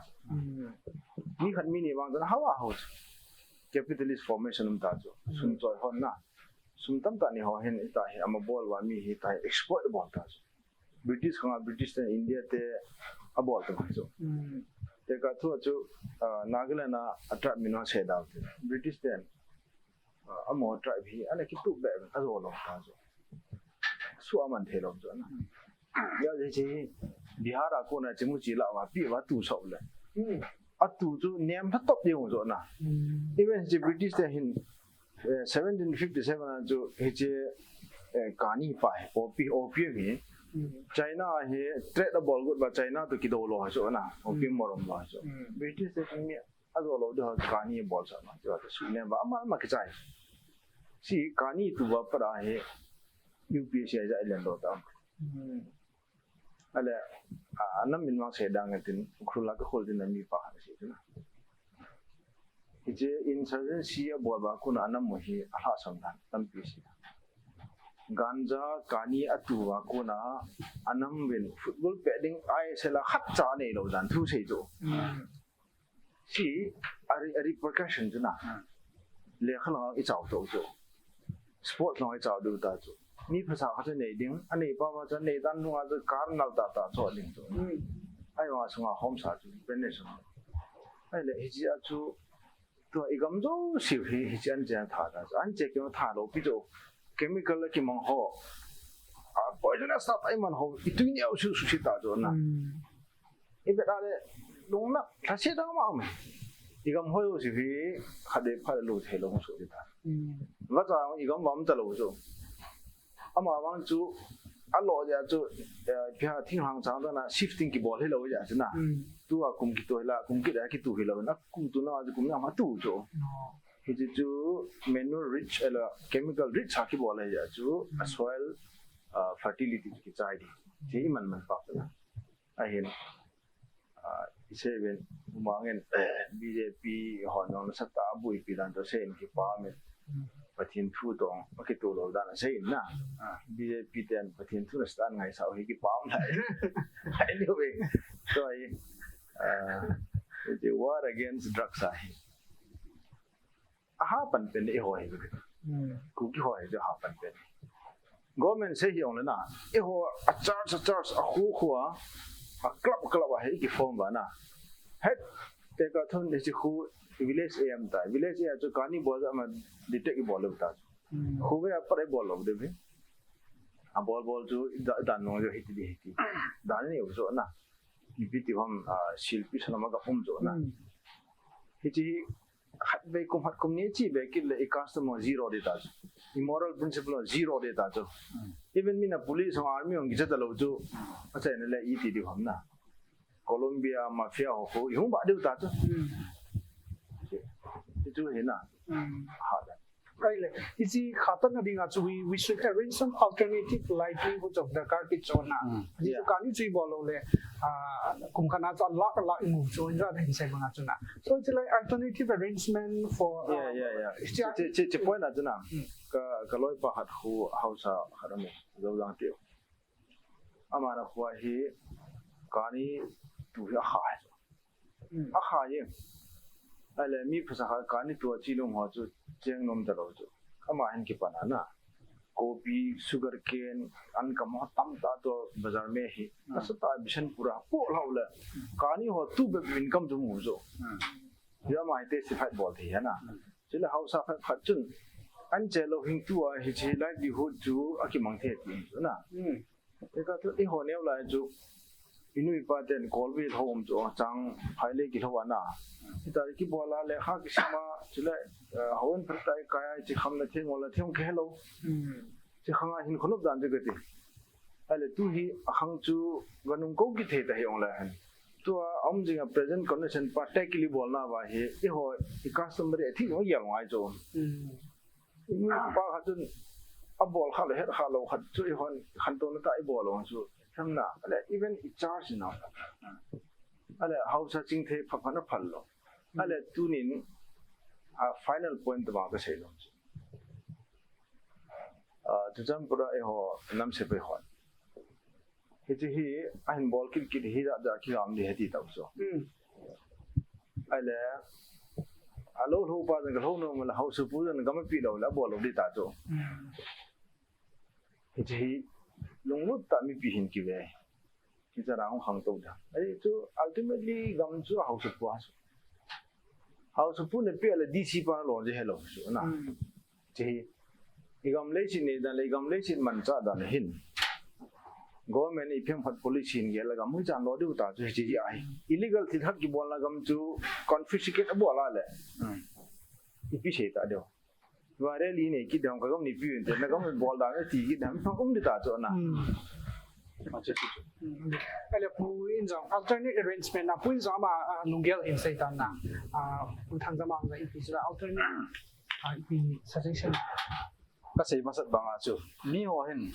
Mi khat mi ni vang chana hawa ho chu. Capitalist formation um ta chu. Sum choi hon na. Sum tam ta ni ho hin, i ta hi, ama bol wa mi hi ta hi, exploit bol ta chu. British khanga British ten India te a bol tu chu. Te ka thu chu, ah, Nagaland a, a tribe min wa se dau te. British ten, ah, amo tribe hi, ana kitu be, a zo lo ta chu. Su a man thei lo chu na. Ya je chi Bihar a kona chi mu chi la wa pi wa tu so le. A tu chu nem pha top ding chu na. Even chi British te hin, eh, seventeen fifty-seven a chu hiche, eh, kani pa hi, opi-, opium hi. China hi trade a bol got ba China to kido lo ha chu na, opium morom lo ha chu. British te mi a do lo de ha kani bol sa na, chu ta su ne ba ma ma kichai. Si kani tu ba para hi U P C a ja len lo ta. Ale, a, a nam min vang se dang tin, Ukhrul a ka khol din a mi pa khat si tu na. Hiche insurgency a bol ba kuna a nam mo hi a hla sam dan, tampi si. Ganja kani a tu ba kuna a nam vin football pe ding I S L a khat cha nei lo dan thu sei chu. Si, a re-, a repercussion chu na. Lekha lang i chau to chu. Sport lang i chau du ta chu. Mi phasa kha chu nei ding, a nei pa pa chu nei dan nunga chu car nal ta ta chu ding chu. Ai wa sunga hom sa chu, pen nei sunga. Ai le, hichi a chu, tua i gam jo si hi, hichi an che tha ta chu. An che ki tha lo pi chu. Chemical ki mang ho. A poisonous ta ta i man ho, i tu ni au su su si ta chu na. I bet a le, lung na, tha se dang ma um. I gam hoi u si hi, kha de pha le lu thei lo su di ta. Va cha i gam vam ta lo chu. Ama vang chu, a lo ja chu, eh, pia thing hang chang ta na, shifting ki bol hi lo ja chu na. Tu a kum ki tu hi la, kum ki da ki tu hi lo na, kum tu na, kum na ma tu chu. Hi chu chu, manure rich, ala, chemical rich ha ki bol hi ja chu, a soil, ah, fertility ki chai di. Hi man man pa na. Ahin, ah, i sei ven, umangin, eh, B J P hon nong nasa ta buipi dan to sei in kipa min. Pathen thu tong, akitu lo dan sei in na. Ah, B J P ten Pathen thu nasa tan ngai sao hi kipa min lai. Anyway, so I, ah, the war against drugs ahi. A ha pan pen eiho hi. Kuki ho hi a ha pan pen. Government sei hi ong le na. Eiho a charge, a charge, a khu khu a, a club, club a hi ki form ba na. Het, te ka thon de chi khu village A M ta. Village A M chu kani bol a ma detect i bol le ta. Khu ve a pa bol lo de ve. A bol bol chu da, dan no jo hi ti di hi ti. Dan ni u jo na. Ipi ti ham, ah, silpi sana ma ka um jo na. Hichi khat ve kum khat kum ni chi ve kit le i custom zero de ta chu. I moral principle zero de ta chu. Even mi na police ho army ho kicha ta lo chu. Acha na le i ti di ham na. Colombia mafia ho ho i hung ba de ta chu. Ti chu hi na. Ha da. Ai le, hichi kha tan na dinga chu we, we should arrange some alternative livelihood of the Karbi Chona. Hichi chu kani chu i bol lo le, ah, kum khat na chu lakh lakh i mu chu in ra hin sei banga chu na. So it's like alternative arrangement for, yeah, yeah, yeah. Chi, chi, chi point na chu na. Ka, ka loi pa khat khu hausa khat a mi. Zo lang tiu. Ama na khu hi kani tu hi a kha. A kha ye. Ai le mi phasa kha kani tu a chi lung ho chu cheng nom ta lo chu. Ama hin kipan a na. Kopi, sugar cane, an kam ho tam ta to bazar me hi. Asa ta Bishnupur a po lau le. Kani ho tu be income tu mu jo. Ya ma te si fight bol thi na. Chule hausa khat khat chun an che lo hing tu a hichi livelihood chu a kimang the ti chu na. Te ka tu i ho neo lai chu inu ipa ten kolbe lhou um chu, chang phaile kilhou ana. Hita kibol a lekha kisima, chule, eh, houin phatah a kai a chi khamna theng ola theng kihelou. Hmm. Chi khanga hin khonop dan chu kati. Ahile tu hi akhang chu ganung kou kithei ta hi ong le hen. Tua um jing a present condition practically bolna va hi, eiho, i customary a thil ong yal ngai chu. Hmm. Inu ipa khat chun abol kha le het kha lou khat chu eihon khantouna tah a ibol u chu. Themna, ahile even i charge na. Ahile haosa chingthei pha pha na phal lou. Ahile tunin, a final point tobang kasei nom chu. Ah, Churachandpur a eiho nam sepai hon. Hiche hi, ahin bol kit kit hi jat jat kigam di heti tau chu. Hmm. Ahile, alou lhou pa jong ka lhou nom le haosapu jong gam api lou le abol lou di ta chu. Hmm. Hiche hi, lunglut tah mipi hin kive. Hiche a hung khangtou ta. Ahi chu, ultimately, gam chu haosapu a chu. Haosapu na pe le D C pa lo je helou chu na. Hmm. Hiche hi, i gam leiset nei dan le, i gam leiset manchah dan le hin. Government in iphem khat policy hin gel a gam hui chan lo diu ta chu hiche hi ahi. Illegal thil khat kibolna gam chu confiscate abol a le. Hmm. Ipi sei ta diu. Viral i nei kit dam ka gam ni pi un te, na gam bol dan ti kit dam pha um di ta chu na. Hmm. Acha chu chu. Hmm. Ahile Pu Injang, alternate arrangement na, Pu Injang ama, ah, lunggel hin sei tan na. Ah, Pu Thangjam a jong ipi sila alternate, ah, ipi suggestion. Kasei masat banga chu, mi ho hin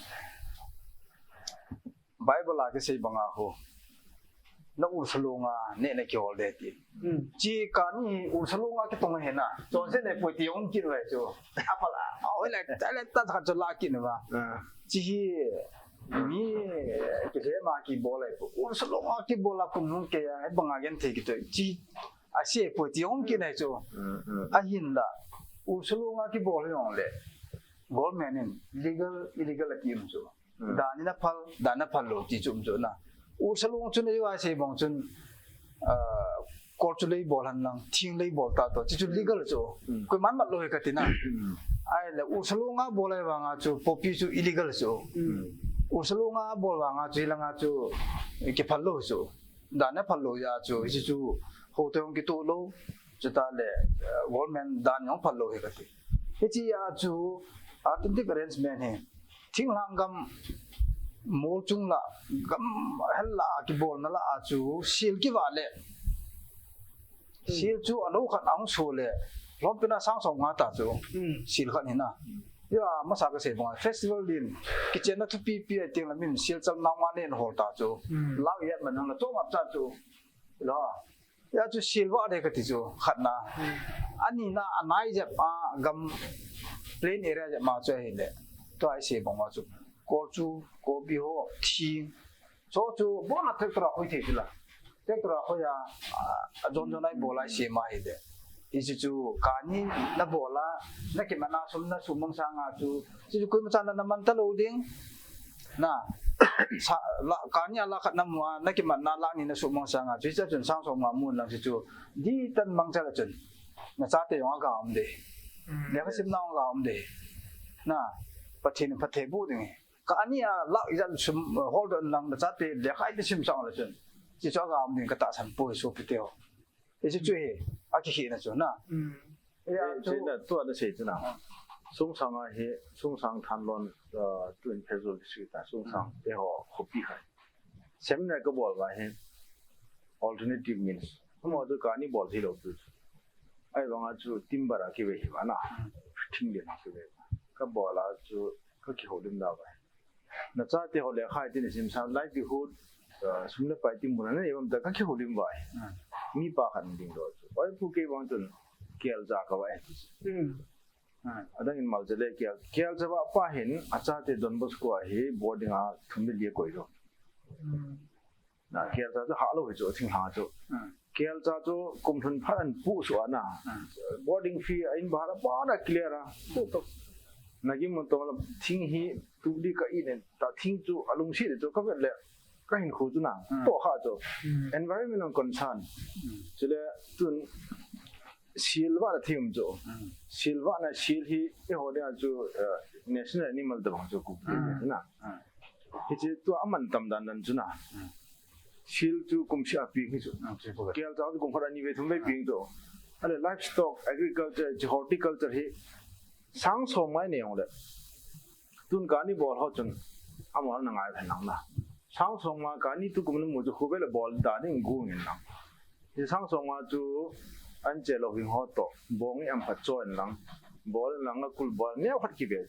Bible a kisei banga ho, na ursa longa neh na kihol de ti. Hmm. Chi kani ursa longa kitong hena. Chonse ne poi ti ong kin ve chu. Apal a, oi le, ta le, ta khat chu la kin va. Ah. Chi hi mi kilhem a kibol ai pu. Ursa longa kibol a kum nung ke a, banga gen thei kito. Chi a se poi ti ong kin ai chu. Hmm, hmm. Ahinla, ursa longa kibol hi ong le. Government in legal, illegal ati um chu. Hmm. Dan in aphal, dan in aphal lou ti chu um chu na. Ursa long chu nei va sei bang chun, ah, kol chu lei bol hen lang, thing lei bol ta to, chi chu legal chu. Hmm. Koiman mat lou hi kati na. Hmm. Ahile, ursa longa bol a vanga chu, poppy chu illegal chu. Hmm. Ursa longa bol vanga chu, hilanga chu, kiphal lou chu. Dan in aphal lou jeh a chu, hiche chu, houte hung kitoh lou, chutah le, eh, government dan in hung phal lou hi kati. Hiche a chu, authentic arrangement hi. Thinglhang gam mol chung la, gam hel la a kibolna la a chu, sil kivah le. Hmm. Sil chu alou khat ahung so le, lhompi na sang som nga ta chu. Hmm. Sil khat hi na. Ya, masa kasei banga, festival din, kichenna thupi pi a teng la min, sil chal nau nga nen hol ta chu. Hmm. Lak ijat man hung la chom ap cha chu. Lo. Ya chu sil vah de kati chu, khat na. Hmm. Ani na, anai jep a, gam plain area jep ma chu ahile. Tua isei banga chu. Kol chu, kopi ho, thing. Chu chu, bon a tractor a khoi thei chu la. Tractor a khoi a, a, a jon jon a ibol a isei ma ahile. Hichu chu, kani na bol a, na kimat na sum na sum mang sanga chu. Chu chu koima chan na man ta lou ding. Na, sa, la, kani a la khat na mu a, na kimat na la ni na sum mang sanga chu. Hichu chun sang som nga mun lang chu chu. Di tan mang cha la chun. Na chate jong aga um de. Hmm. Lekha simna jong aga um de. Na, Pathen in phatthei boh ding. Kani a la ijat sum, hol don lang na chate lekha iti sim sang la chun. Chi chu aga um ding ka tahsan poi sopi te ho. Hichu chu hi, akikhehna chu na. Hmm. Ya, eh, chu. Chena, tua na sei chu na. Ah. Sungsang a hi, Sungsang Thanlon, uh, tu in Pherzawl district a, Sungsang, hmm, te ho, khopi khat. Seminar ka bol va hi, alternative means. Amaho chu kani bol thei lou chu. Ahivanga chu timber a kive hi va na. Hmm. Thing le kive. Ka bol a chu, ka kihoulim da va. Na chate ho lekha iti na sim sang livelihood, uh, sum le pai ti mun a na nei uvam ta ka kihoulim vai. Hmm. Mi pa khat ding lo chu. Oi pu kei vang chun Kelcha ka vai. Hmm. Hmm. Adang in Malcha le Kel, Kelcha va pa hin a chate Don Bosco a hi boarding a thum le li a koi lo. Hmm. Na, Kelcha chu hah lou hi chu, thinglhang chu. Hmm. Kelcha chu kum lhun phat an pusuh a na. Hmm. Boarding fee a in bhara bana clear a. Pu to. Na gim mun to la thing hi tu di ka in ta thing chu a lungsi de chu ka vet le ka hinkho chu na. Hmm. To kha chu. Hmm. Environment on concern. Hmm. Chule tun sil vah na thim chu. Hmm. Sil vah na sil hi eiho dia chu, eh, national animal tabang chu ku. Hmm. Na. Hmm. Hiche tua aman tam dan dan chu na. Hmm. Thil chu kum sia peng hi chu. Kel chang chu kum khat ani ve thum ve peng chu. Ale livestock, agriculture, chu horticulture hi sang som ngai nei ong le. Tun kani bol ho chun ama na ngai phen nang na. Sang som nga kani tu kum ni mu chu khu ve le bol da ding gu ngin nang. Hi sang som nga chu an che lo hing ho to. Bong i am phat cho en lang. Bol lang a kul bol neo khat ki ve.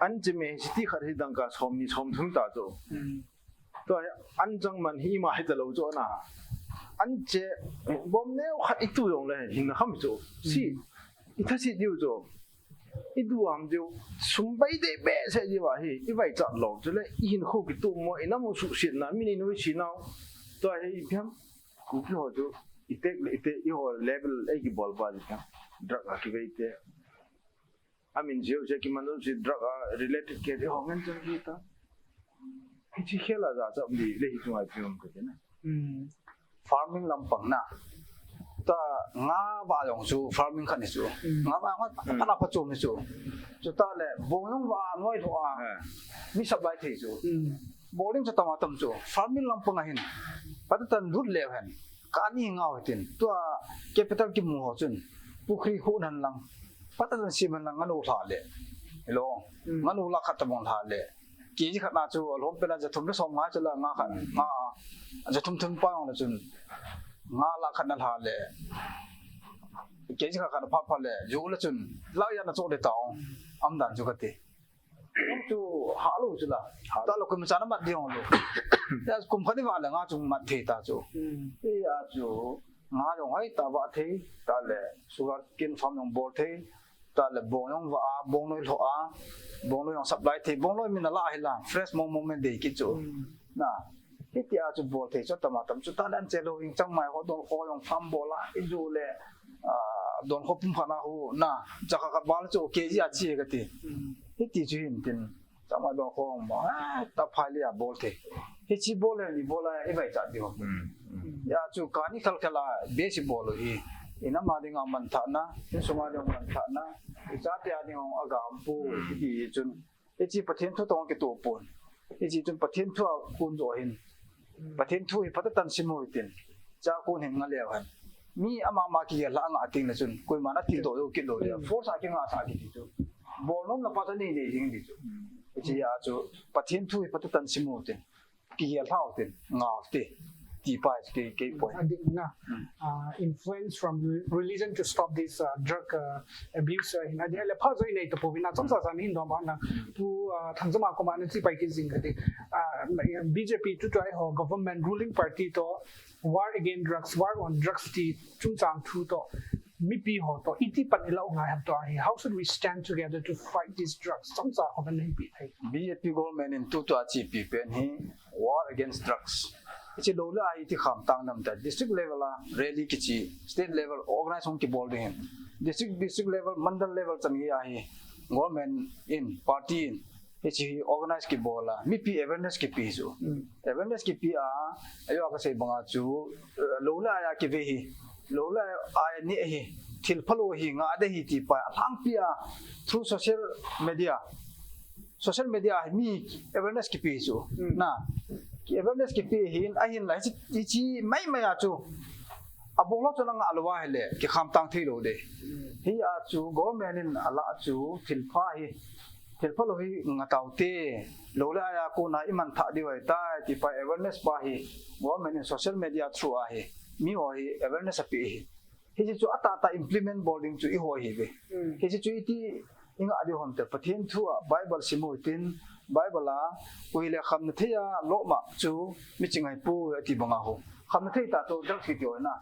An che me si ti khat hi dang ka som ni som thum ta chu. Tua hi an chang man hi ima hi ta lo chu na. An che bom neo khat i tu jong le hin na kham chu. Si i tha si diu chu. I du am diu. Sum bai de be se diu a hi. I vai chat lo chu le i hin khu ki tu mo i nam su sit na mi ni nu si nau. Tua hi i phiam. Ku ki ho chu i tek le i te i ho level ei ki bol pa di phiam. Drug a ki ve te. Amin jeu je ki manun si drug a related ke de ho ngen chang ki ta. Hichi khela ja cha um di le hi chunga pi um ka te na. Farming lampang na. Ta nga va jong chu farming khat ni chu. Nga va nga pa pa chu ni chu. Chu ta le bong jong va noi tho a. Mi supply thei chu. Bowling chu tama tam chu. Farming lampang a hin. Patatan lut le hen. Kani ngau hitin. Tua capital ki mu ho chun. Pukhri khu nan lang. Patatan sim nan lang nganu hla le. Hello. Nganu la khat ta bong hla le. Kg khat na chu alhom pena ja thum le som nga chu la nga khat nga ja thum thum pa ong la chun nga la khat na hla le kg khat khat pha pha le ju la chun la ya na cho le ta ong am dan chu ka ti chu ha lo chu la ta lo kum cha na mat di ong lo ya kum khat ni va la nga chu mat thei ta chu ya chu nga jong hai ta va thei ta le sugar cane farm jong bol thei ta le bong jong va a, bong noi lho a, bong noi jong supply thei, bong noi min ala hi la, fresh mong mong min dei ki chu. Na, hiti a chu bol thei chu tama tam chu ta le an che lo ing chang mai ho don kho jong farm bol a, i ju le, a, don kho pum khana hu, na, cha kha kha bal chu kg a chi ka ti. Hiti chu hin tin, Chama dong khong mo, ah, ta phai le a bol thei. Hichi bol le ni bol a, i vai cha di ho. Ya chu kani khal khal a, be si bol hi. Ina ma ding a man tha na, in suma ding man tha na. I cha te a ding a gam pu, ti chun. Hichi Pathen thu tong ki to pon. Hichi chun Pathen thu a kun jo hin. Pathen thu hi phatah tan sim u hitin. Cha kun hin nga leu hen. Mi ama ma kigel a nga ting le chun. Koima na til do do kit lo le. Force a ki nga sa ki ti chu. Bol nom na pa ta nei nei ding ti chu. Hichi a chu Pathen thu hi phatah tan sim u hitin. Kigel hlau tin. Nga u ti. Ti pa chu kei, kei poi. A ding na. Ah, influence from re-, religion to stop this, uh, drug, uh, abuse, uh, hin a ding le pha joi nei to po vin a chomcha sa min dom ba na. Pu, uh, Thangjama koma na chi pai ki jing ka ti. Ah, B J P tu tu ai ho government ruling party to war against drugs, war on drugs ti chungchang thu to mipi ho to iti pan ila u ngai ham to ahi. How should we stand together to fight these drugs? Chomcha ho ban nei pi thei. B J P government in tu tu a chi pi pen hi war against drugs. Hichi lo le a iti kham tang nam ta district level a rally kichi, state level organize hung ki bol ding hin. District, district level, mandal level chan hi ahi. Government in, party in, hichi hi organize ki bol a, mipi awareness ki pi chu. Awareness ki pi a, ayo ka sei banga chu, eh, lo le a ki ve hi, lo le a ni hi, thil phalo hi, nga de hi ti pa, a lang pi a, through social media. Social media hi mi awareness ki pi chu. Na, ki awareness ki pi hin, a hin la, hichi, hichi mai mai a chu. A bol lo chu na nga lo a hi le, ki kham tang thei lo de. Hi a chu, government in a la chu, thil pha hi, Thil phalo hi nga tau te, lo le aya kona i man tha diu ai tai, ti pa awareness pa hi, government in social media through a hi, mi ho hi awareness a pi hi. Hichi chu a ta ta implement bol ding chu i ho hi ve. Hichi chu iti i nga diu hom te, Pathen thu a Bible sim u tin, Bible a, ui le kham na thei a, lo ma chu, mi ching ai pu, ati banga ho. Kham na thei ta chu, drugs ki ti ho na.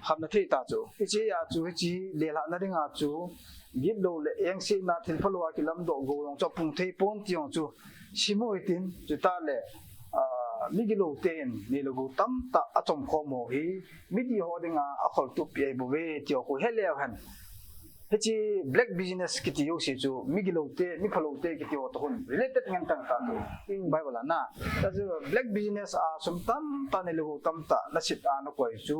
Kham na thei ta chu. Hichi a chu, hichi le la na ding a chu, Gitlo le engse na thil phalo a kilam doh go jong chu pung thei pon ti jong chu sim u hitin chu ta le, ah, mi gilo te in ni le go tam ta a chom khom u hi mi ti ho ding a a khol tup pi ai bu ve ti ho khu he leu hen. Hichi black business ki ti u si chu mi gilo te, mi phalo te ki ti ho to hun related ngen tang ta tu. Bible a na. Ta chu black business a sum tam ta ni le go tam ta na sit a na koi chu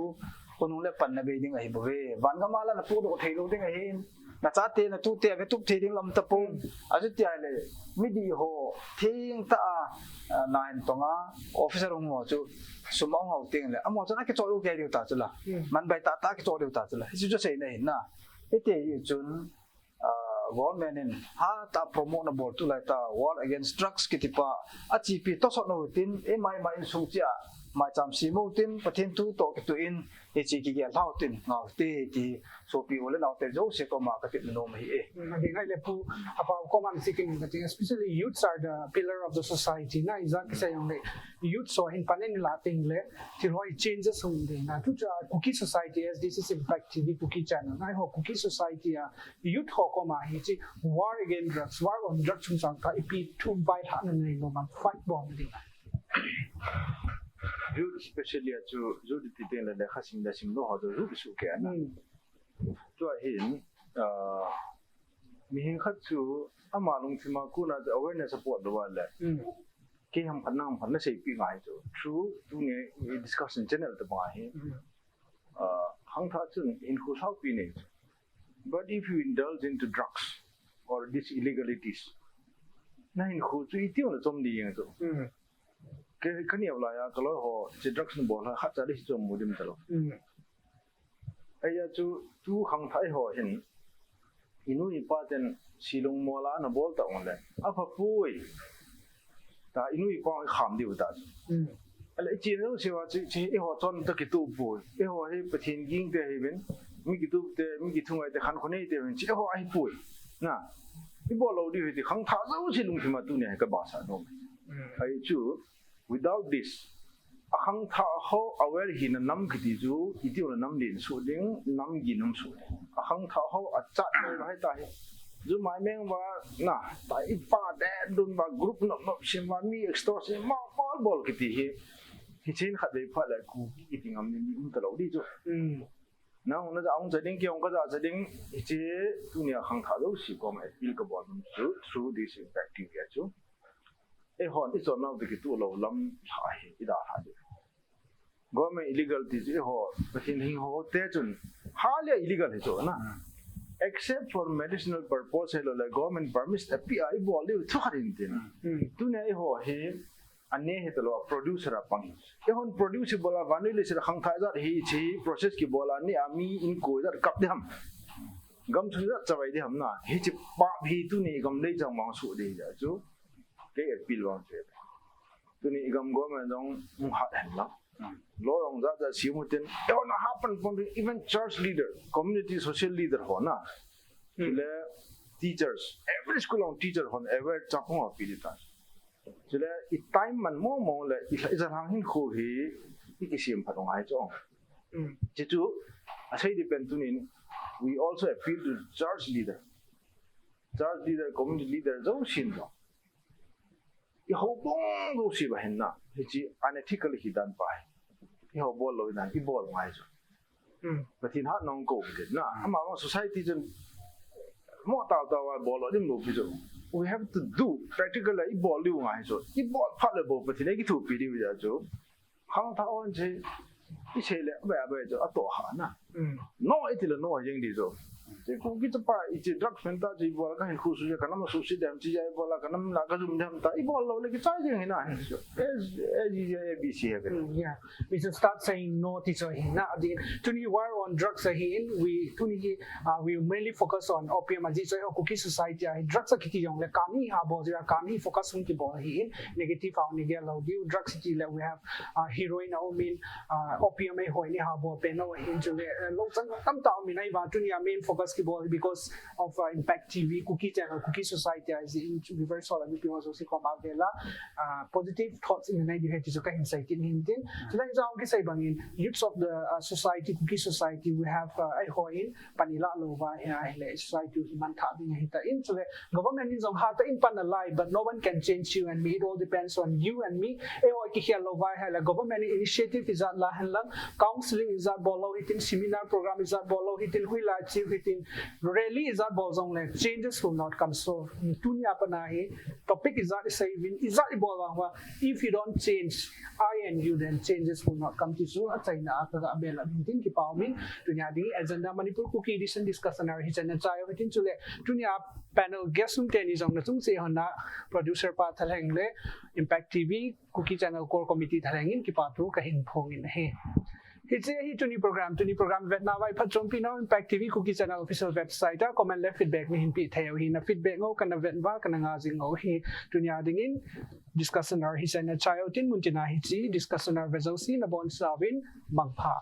Khonung le panna bei ding ahi bouve. Van gam a la na pudoh thei lou ding ahin. Na chate, na tute, ave tup thei ding lam tapon. Achuti ahile, midih ho, thengtah a, ah, na hin tonga, officer hung ho chu, sum ahung hou teng le, amaho chun akichoh lou kei diu ta chu la. Hmm. Man bai tah tah akichoh diu ta chu la. Hichu chu seina ahin na. Hiti hi chun, ah, government in hatah promote na bol tulai tah War Against Drugs kiti pa, achepi tosot nau tin, eima eima insung cheh a, maicham sem u tin, Pathen thu toh kitoh in, hiche kigel lhau tin, ngau te ti, sopi u le nau te jouse koma katepna nom ahi e. Hmm, ading ahile Pu, Apau koma in sekin kating, especially youths are the pillar of the society. Na ijat kisei jongle, youths ho hin pan in la teng le, thil ho hi changes hung ding. Na chu chu Kuki society, S D C C Impact T V, Kuki channel. Na ho Kuki society a, youth ho koma hiche war against drugs, war on drugs chungchang a ipi thu vailhahna nei nom am, fight bol ding. Youth especially a chu, youth ti teng le lekha sim le sim lou ho chu youth suh kei ana. Hmm. Tua hin, ah, mihem khat chu ama lungthim a kona awareness apot lou a le. Hmm. Kei ham khat nang ham khat na seipeh ngai chu. Through tuni discussion channel tabang a hi. Hmm. Ah, khangthah chun hinkho lhaupi nei chu. But if you indulge into drugs or these illegalities, na hinkho chu iti na chom ding jeng chu. Hmm. Kei, kaneo lai a, kaloi ho, hiche drugs na bol a, khatcha le hiche chom mu dim talou. Hmm. Ahia chu, tu khangthah ho hin, inu ipa ten silung mol a na bol ta ong le, apha poi. Ta inu ipa i kham diu ta. Hmm. Ale, ichen jouse va chu, chu, eiho chon ta kitup poi. Eiho hi Pathen ging te hi uvin, mi kitup te, mi kithungai te, khankho nei te uvin, chu eiho ahi poi. Na, ibol lou diu hi ti khangthah jouse lungthim a tunia hi kabahsah nom. Hmm. Ahi chu, without this, akhangthah ho aware hina nam kiti chu, iti na nam din suh ding, nam gin um suh ding. Akhangthah ho achat nei va hita hi. Ju mai meng va, na, ta ipa de dun va, group nop nop sem va, mi extort sem, ma bol bol kiti hi. Hichen khatvei phat le Kuki kiti ngam ni um talou di chu. Hmm. Nang hung na ja hung cha ding, kei hung ka ja cha ding, hiche tunia khangthah jouse koma appeal kabol nom chu, through this Impact T V a chu. Eihon ichon nau te kituh lou lam lha hi, idalha ding. Government illegal ti chu eiho, Pathen hing ho te chun, ha le illegal hi chu na. Hmm. Except for medicinal purpose hilou le government permit apeh a ibol diu thu khat in tin. Hmm. Tunia eiho hi, ane hi talou, producer a pang hi. Eihon produce bol a, vannoi leiset a khangthah jat hi, hiche process kibol a, ne a mi in koi jat kap di ham. Gamsung jat chavai di ham na. Hiche pap hi tuni gam lei chang mang suh di ja chu. Kei appeal vang chu. Tuni i gam government jong hung hat hen lang. Hmm. Law jong jat jat sem u tin. Eihon ahapan pon, even church leader, community social leader ho na. Hmm. Chule teachers, every school jong teacher hon aware chapang ho pi di ta. Chule i time man mong mong le i, i jalhang hinkho hi i kisem phat u ngai chu. Hmm. Chuchu, asei di pen tunin, we also appeal to church leader. Church leader, community leader, jousen jong. I houbung jouse va hin na, hiche unethical hi dan pa hi. I houbung lou dan, i bol ngai chu. Hmm. Pathen hat nong ko kit na. Hmm. Ama ma society chun mo tao tao a bol lou dim lou pi chu. We have to do practical a i bol lou ngai chu. I bol phat le bou Pathen in kithopi diu ja chu. Khangthah hon che, i che le, abai, abai chu, atoh ha na. Hmm. No, iti le no, jeng di chu. Che Kuki chapa, hiche drug pen ta chu, i bol ka hinkho suhset, ka nam suhset dem, chu i bol a, ka nam la ka jum dem ta, i bol lou le kichai jeng hi na, hi chu. As, as usual, A B C hi. Hmm, yeah. We should start saying no, ti chu hi na, di, tuni war on drugs ahi in, we, tuni hi, uh, we mainly focus on opium, ajeh chu, Kuki society a, drugs a kiti jong le, kami ha bol, kami focus hung kibol ahi in, negative a, negative lou, drugs ti le, we have uh, heroin a um in, uh, opium eiho in i ha bol pen u ahin chule, uh, lou chang tamtah um in ahivang tunia main focus kibol because of, uh, Impact T V, Kuki channel, Kuki society a, is in reversal a, mipi ho jouse koma vela, uh, positive thoughts in nei diu ahi ti chu kahin sei kit in tin. Chule jong kisei bangin, youths of the, uh, society, Kuki society, we have, uh, eiho in, pan i la lou va, ahile, society hi manthah ding ahi ta in, chule, government in jong hatah in pan nalai, but no one can change you and me. It all depends on you and me. Eiho kikhel lou va ahile government in initiative ijat la hen lang, counseling ijat bol lou hitin, seminar program ijat bol lou hitin, hui la chiu hitin, Rally ijat bol jongle changes will not come. So tunia pat a hi topic ijat isei uvin, ijat ibol vang uva, if you don't change I and you, then changes will not come ti chu achaina a kaga bel uvin tin kipa umin. Tunia ding Agenda Manipur Kuki Edition discussion hour hichan achai u hitin, chule tunia panel guest um teni jong nachung cheh hon a producer pa Thalheng le Impact T V Kuki Channel Core Committee Thalheng in kipathu kahin phong in ahi. Hiche hi tuni program, tuni program vetna uva iphatchompi nau Impact T V Kuki Channel official website a comment le feedback nahin pe thei u ahi. Na feedback ngou kana vet uva kana ngah jing ngou ahi. Tunia dingin discussion hour hichan achai u tin, muntina hiche discussion hour ve jouse nabonchauvin mangpha.